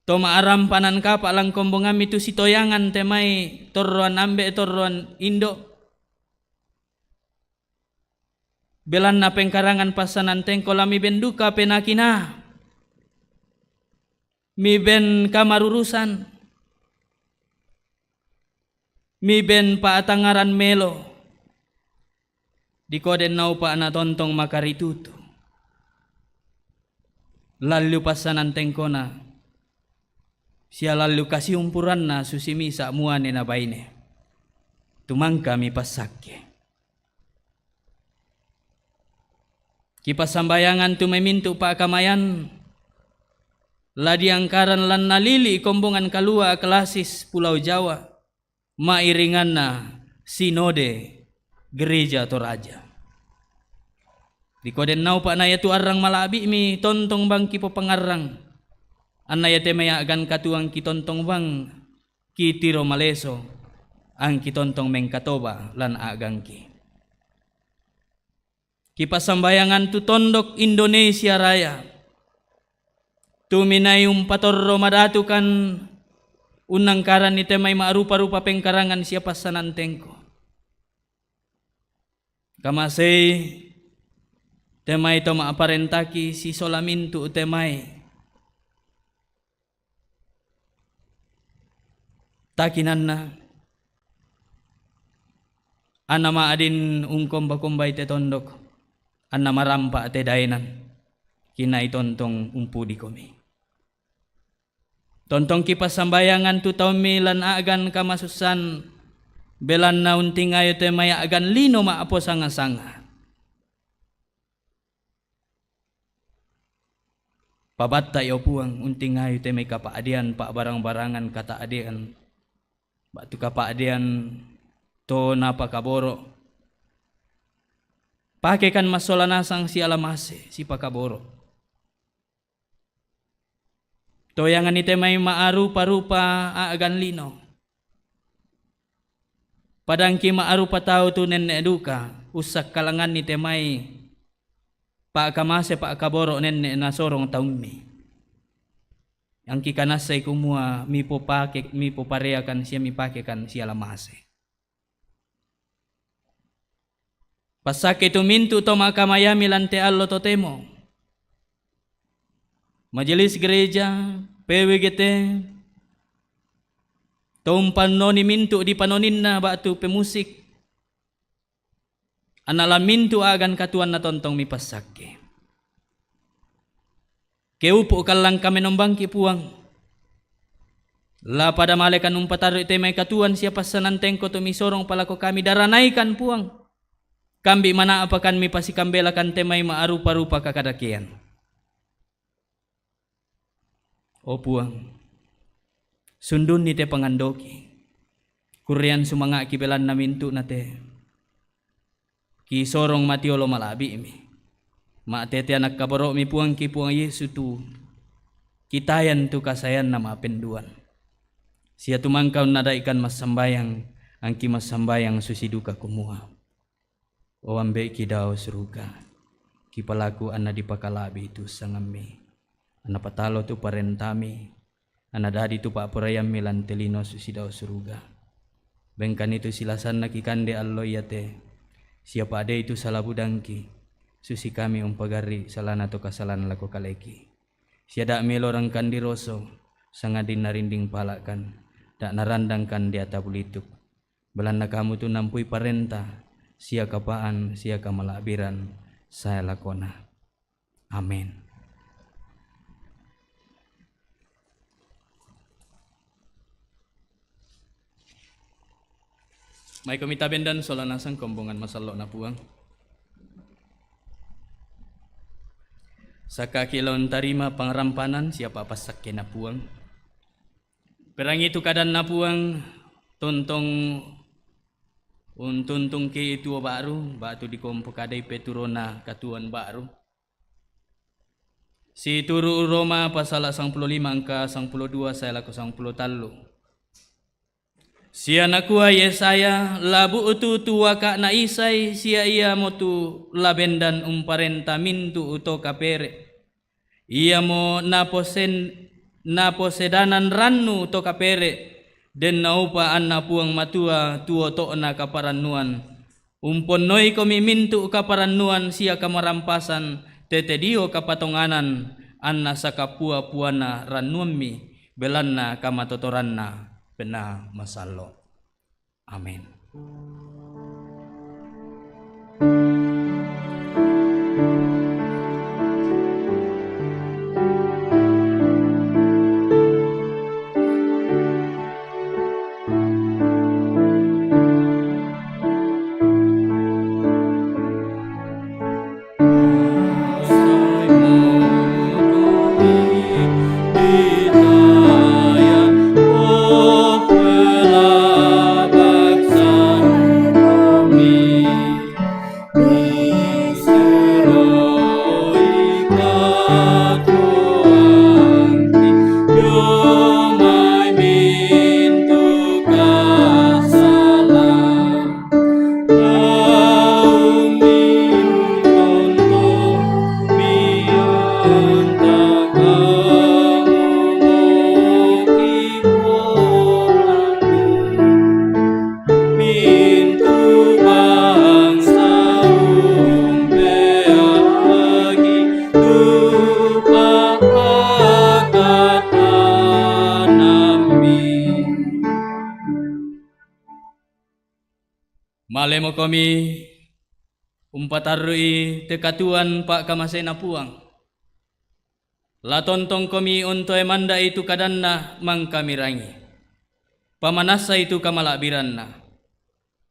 to ma'arampanan kapa' langkombongammi tu sitoyangan te mai torroan ambe', torroan indo'. Belanna pengkarangan passanan tengko la miben duka penakina. Miben kamarurusan. Miben pa'tangngaran melo. Diko dennaupa' natontong makaritutu. Lalliu passanan tengkona. Sia lalliu kasiumpuranna susi misa' muane na baine. Tumangka mipassakke. Kipassambayangan tu mai mintu' pa'kamayan, la diangkaran lan nalili' kombongan kalua' klasis Pulau Jawa, ma'iringanna Sinode Gereja Toraja. Diko dennaupa' na iatu arrang mala'bi'mi tontong bang kipopangarrang, anna iate mai a'gan katuang kitontong bang kitiro maleso, angki tontong mengkatoba' lan a'gangki. Kipassambayangan tu tondok Indonesia Raya. Tu minai umpatorro madatukan unnangkaranni te mai ma'rupa-rupa pengkarangan sia passanan tengko. Kamasei te mai to ma'parentaki sisola mintu' te mai. Takinanna, anna ma'adin ungkomba-kombai te tondok, anna marampa' te daenan, kinai tontong umpudikomi. Tontong kipassambayangan tu taummi lan a'gan kamasussan, belanna untingayu te mai a'gan lino ma'posanga-sanga. Pabatta'i, o Puang, untingayu te mai kapa'dean pa'barang-barangan kata'dean ba'tu kapa'dean to napakaboro'. Pakekan massola nasang siala mase sipakaboro'. Toyanganni te mai ma'arupa-rupa a'gan lino. Padangki ma'arupa tau tu nenne' duka, ussakkalanganni te mai pa'kamase pa'kaboro' nenne' nasorong taummi. Angki kanassai kumua mipopake, mipopareakan sia mipakekan siala mase. Passakke tu mintu' to makamayami lan te allo totemo. Majelis gereja, P W G T, to umpannoni mintu' dipanoninna ba'tu pemusik, anna' lan mintu' a'gan katuoan natontong mipassakke. Keupu' kallang kamenombangki, Puang. La pada malekan umpatarru'i te mai katuoan sia passanantengko tu misorong palako kami, daranaikan, Puang. Kambi mana'pakan mipasikambelakan te mai ma'arupa-rupa kakadakean. O Puang, sundunni te pangandoki. Kurrean sumanga'ki belanna mintu'na te kisorong matiolo mala'bi'mi. Ma'tetean akkaboro'mi Puangki Puang Yesu tu kitayan tu kasaeanna ma'penduan. Sia tu mangka unnada'ikan massambayang, angki massambayang susi duka kumua. O Ambe'ki dao suruga, kipalaku anna dipakala'bi' tu sangammi, anna patalo tu parentami, anna dadi tu pa'poraiammi lan te lino susi dao suruga. Bengkani tu silasanna kikande allo iate, sia pa'dei tu sala budangki, susi kami umpagarri' salana to kasalan lako kaleki. Sia da' melo rangkan diroso, sangadinna rinding pala'kan, da' narandangkan deata bulituk. Belanna kamu tu nampui parenta, sia kapaan, sia kamala'biran, sae lakona. Amin. Maikomi tabendan sola nasang kombongan masallo'na Puang. Sakkaki lao untarima pangarampanan sia pa'passakkena Puang. Perangi tu kadanna Puang, tontong untuntungki tuo ba'ru, ba'tu dikompo kadai peturona katuoan ba'ru. Situru' Roma pasala sangpulo lima angka sangpulo dua sae lako sangpulo tallu. Sia nakua Yesaya, la bu'tu tu waka'na Isai, sia iamotu la bendan umparenta mintu' to kapere'. Iamo naposen-, naposedanan rannu to kapere', den naupa' anna Puang Matua tu oto'na kaparannuan. Umponnoikomi mintu' kaparannuan sia kamarampasan tete dio kapatonganan, anna sakapua-puana rannuammi, belanna kamatotoranna Penaa Masallo'. Amin. Mintu bangsa umpeagi tu pa'akatanammi. Malemokomi umpatarru'i te katuoan pa'kamasena Puang. La tontongkomi ontoe manda'i tu kadanna mangka mirangi. Pamanassai tu kamala'biranna.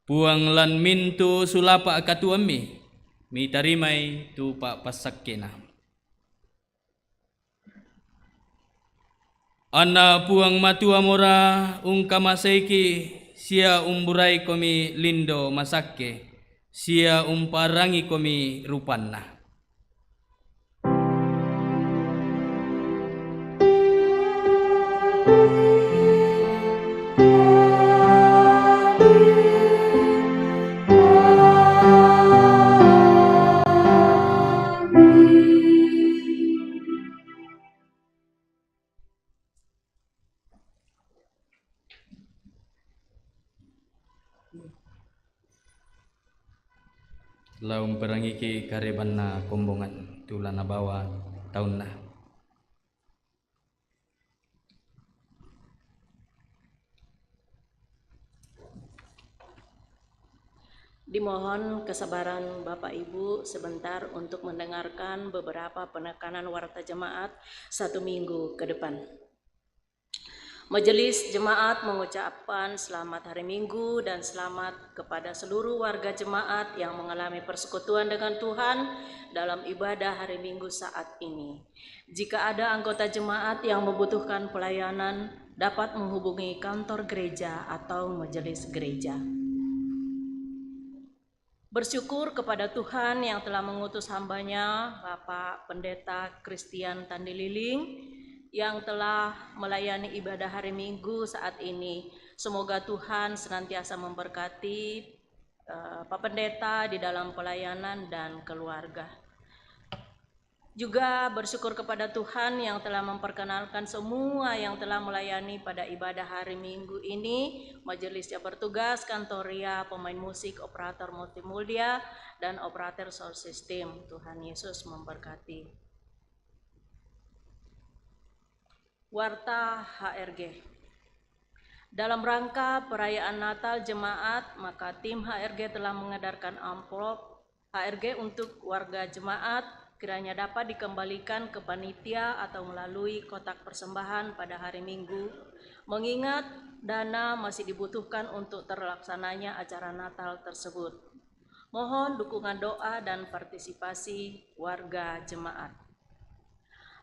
Puang lan mintu' sulapa' katuoammi, mitarimai tu pa'passakkena. Anna Puang Matua Mora ungkamaseiki, sia umburai komi lindo masakke, sia umparangi komi rupanna. Lao mperangiki karebanna kombongan, tu la nabawa taunna. Dimohon kesabaran Bapak Ibu sebentar untuk mendengarkan beberapa penekanan warta jemaat satu minggu ke depan. Majelis Jemaat mengucapkan selamat hari Minggu dan selamat kepada seluruh warga jemaat yang mengalami persekutuan dengan Tuhan dalam ibadah hari Minggu saat ini. Jika ada anggota jemaat yang membutuhkan pelayanan, dapat menghubungi kantor gereja atau majelis gereja. Bersyukur kepada Tuhan yang telah mengutus hambanya, Bapak Pendeta Christian Tandililing, yang telah melayani ibadah hari Minggu saat ini. Semoga Tuhan senantiasa memberkati, eh, Pak Pendeta di dalam pelayanan dan keluarga. Juga bersyukur kepada Tuhan yang telah memperkenalkan semua yang telah melayani pada ibadah hari Minggu ini, majelis yang bertugas, kantoria, pemain musik, operator multimedia, dan operator sound system. Tuhan Yesus memberkati. Warta H R G. Dalam rangka perayaan Natal jemaat, maka tim H R G telah mengedarkan amplop H R G untuk warga jemaat, kiranya dapat dikembalikan ke panitia atau melalui kotak persembahan pada hari Minggu, mengingat dana masih dibutuhkan untuk terlaksananya acara Natal tersebut. Mohon dukungan doa dan partisipasi warga jemaat.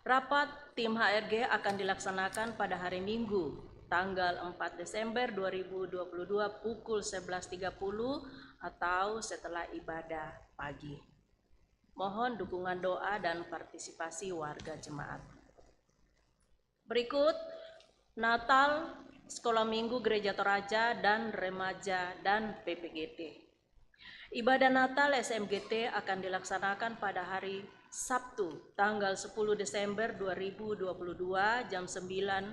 Rapat tim H R G akan dilaksanakan pada hari Minggu, tanggal empat Desember dua ribu dua puluh dua, pukul sebelas tiga puluh atau setelah ibadah pagi. Mohon dukungan doa dan partisipasi warga jemaat. Berikut, Natal, Sekolah Minggu Gereja Toraja, dan Remaja dan P P G T. Ibadah Natal S M G T akan dilaksanakan pada hari Sabtu, tanggal sepuluh Desember dua ribu dua puluh dua, jam sembilan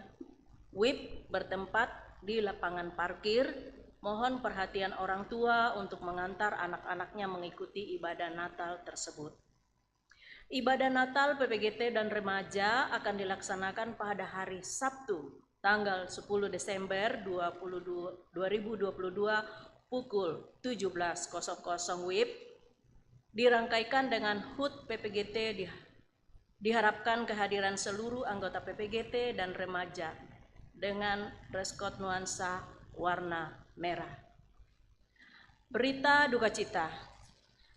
W I B, bertempat di lapangan parkir. Mohon perhatian orang tua untuk mengantar anak-anaknya mengikuti ibadah Natal tersebut. Ibadah Natal P P G T dan Remaja akan dilaksanakan pada hari Sabtu, tanggal sepuluh Desember dua puluh dua, dua ribu dua puluh dua, pukul tujuh belas kosong kosong W I B, dirangkaikan dengan hut P P G T. Di-, diharapkan kehadiran seluruh anggota P P G T dan remaja dengan dress code nuansa warna merah. Berita duka cita,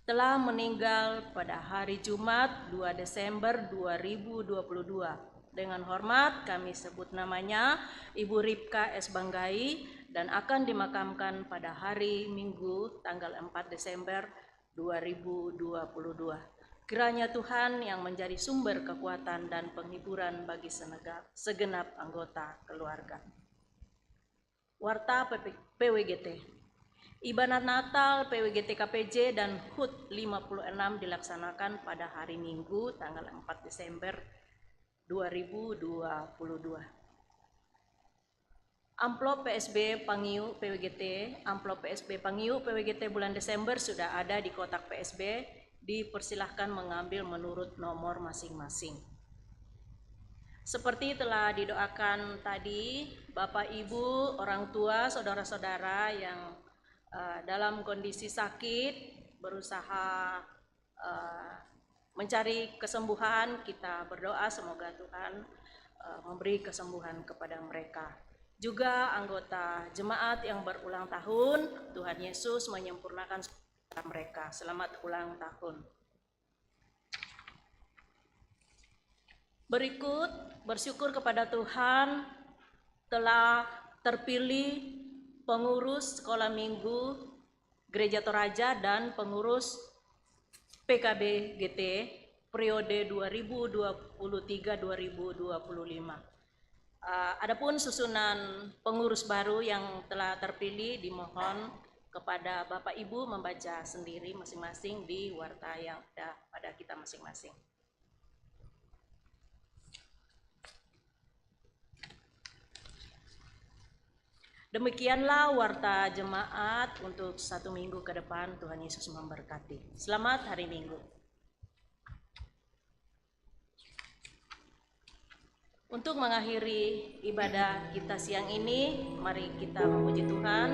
telah meninggal pada hari Jumat, dua Desember dua ribu dua puluh dua. Dengan hormat kami sebut namanya, Ibu Ripka S Banggai, dan akan dimakamkan pada hari Minggu, tanggal empat Desember dua ribu dua puluh dua. Kiranya Tuhan yang menjadi sumber kekuatan dan penghiburan bagi senega-, segenap anggota keluarga. Warta P P, P W G T. Ibadah Natal P W G T K P J dan hut lima puluh enam dilaksanakan pada hari Minggu, tanggal empat Desember dua ribu dua puluh dua. Amplop P S B Pangiu P W G T, amplop P S B Pangiu P W G T bulan Desember sudah ada di kotak P S B, dipersilahkan mengambil menurut nomor masing-masing. Seperti telah didoakan tadi, Bapak, Ibu, orang tua, saudara-saudara yang, eh, dalam kondisi sakit, berusaha, eh, mencari kesembuhan, kita berdoa semoga Tuhan, eh, memberi kesembuhan kepada mereka. Juga anggota jemaat yang berulang tahun, Tuhan Yesus menyempurnakan mereka. Selamat ulang tahun. Berikut, bersyukur kepada Tuhan telah terpilih pengurus Sekolah Minggu Gereja Toraja dan pengurus P K B G T periode dua ribu dua puluh tiga dua ribu dua puluh lima. Eh, adapun susunan pengurus baru yang telah terpilih, dimohon kepada Bapak Ibu membaca sendiri masing-masing di warta yang ada pada kita masing-masing. Demikianlah warta jemaat untuk satu minggu ke depan. Tuhan Yesus memberkati. Selamat hari Minggu. Untuk mengakhiri ibadah kita siang ini, mari kita memuji Tuhan.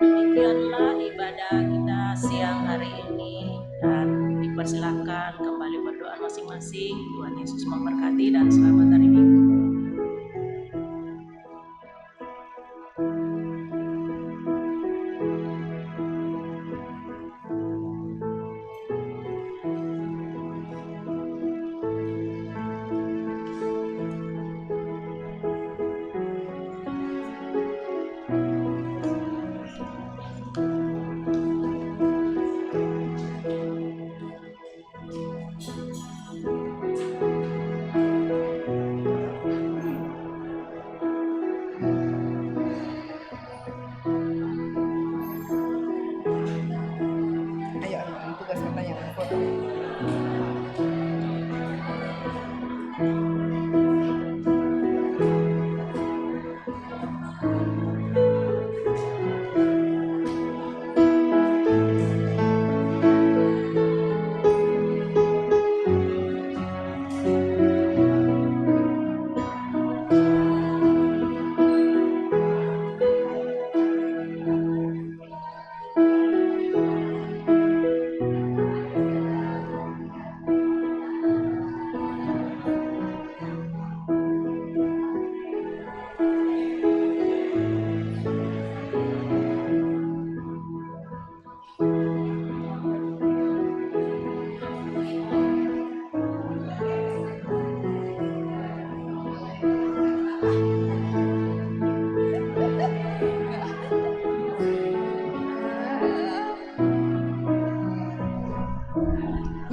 Demikianlah ibadah kita siang hari ini, dan dipersilakan kembali berdoa masing-masing. Tuhan Yesus memberkati dan selamat hari Minggu.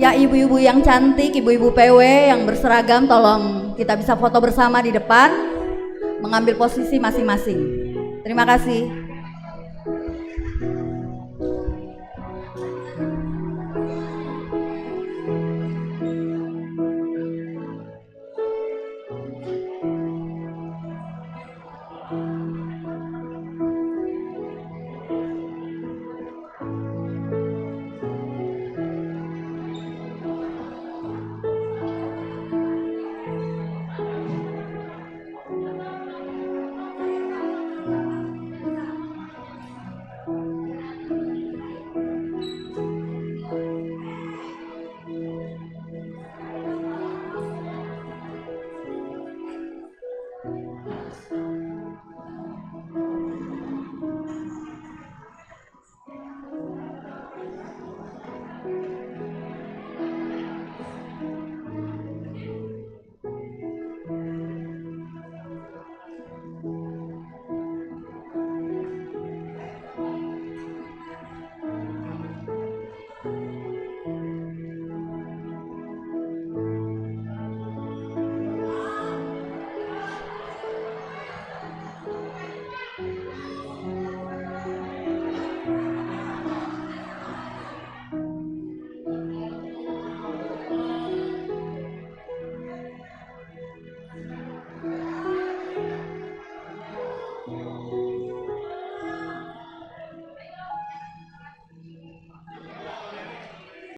Ya, ibu-ibu yang cantik, ibu-ibu P W yang berseragam, tolong kita bisa foto bersama di depan, mengambil posisi masing-masing. Terima kasih.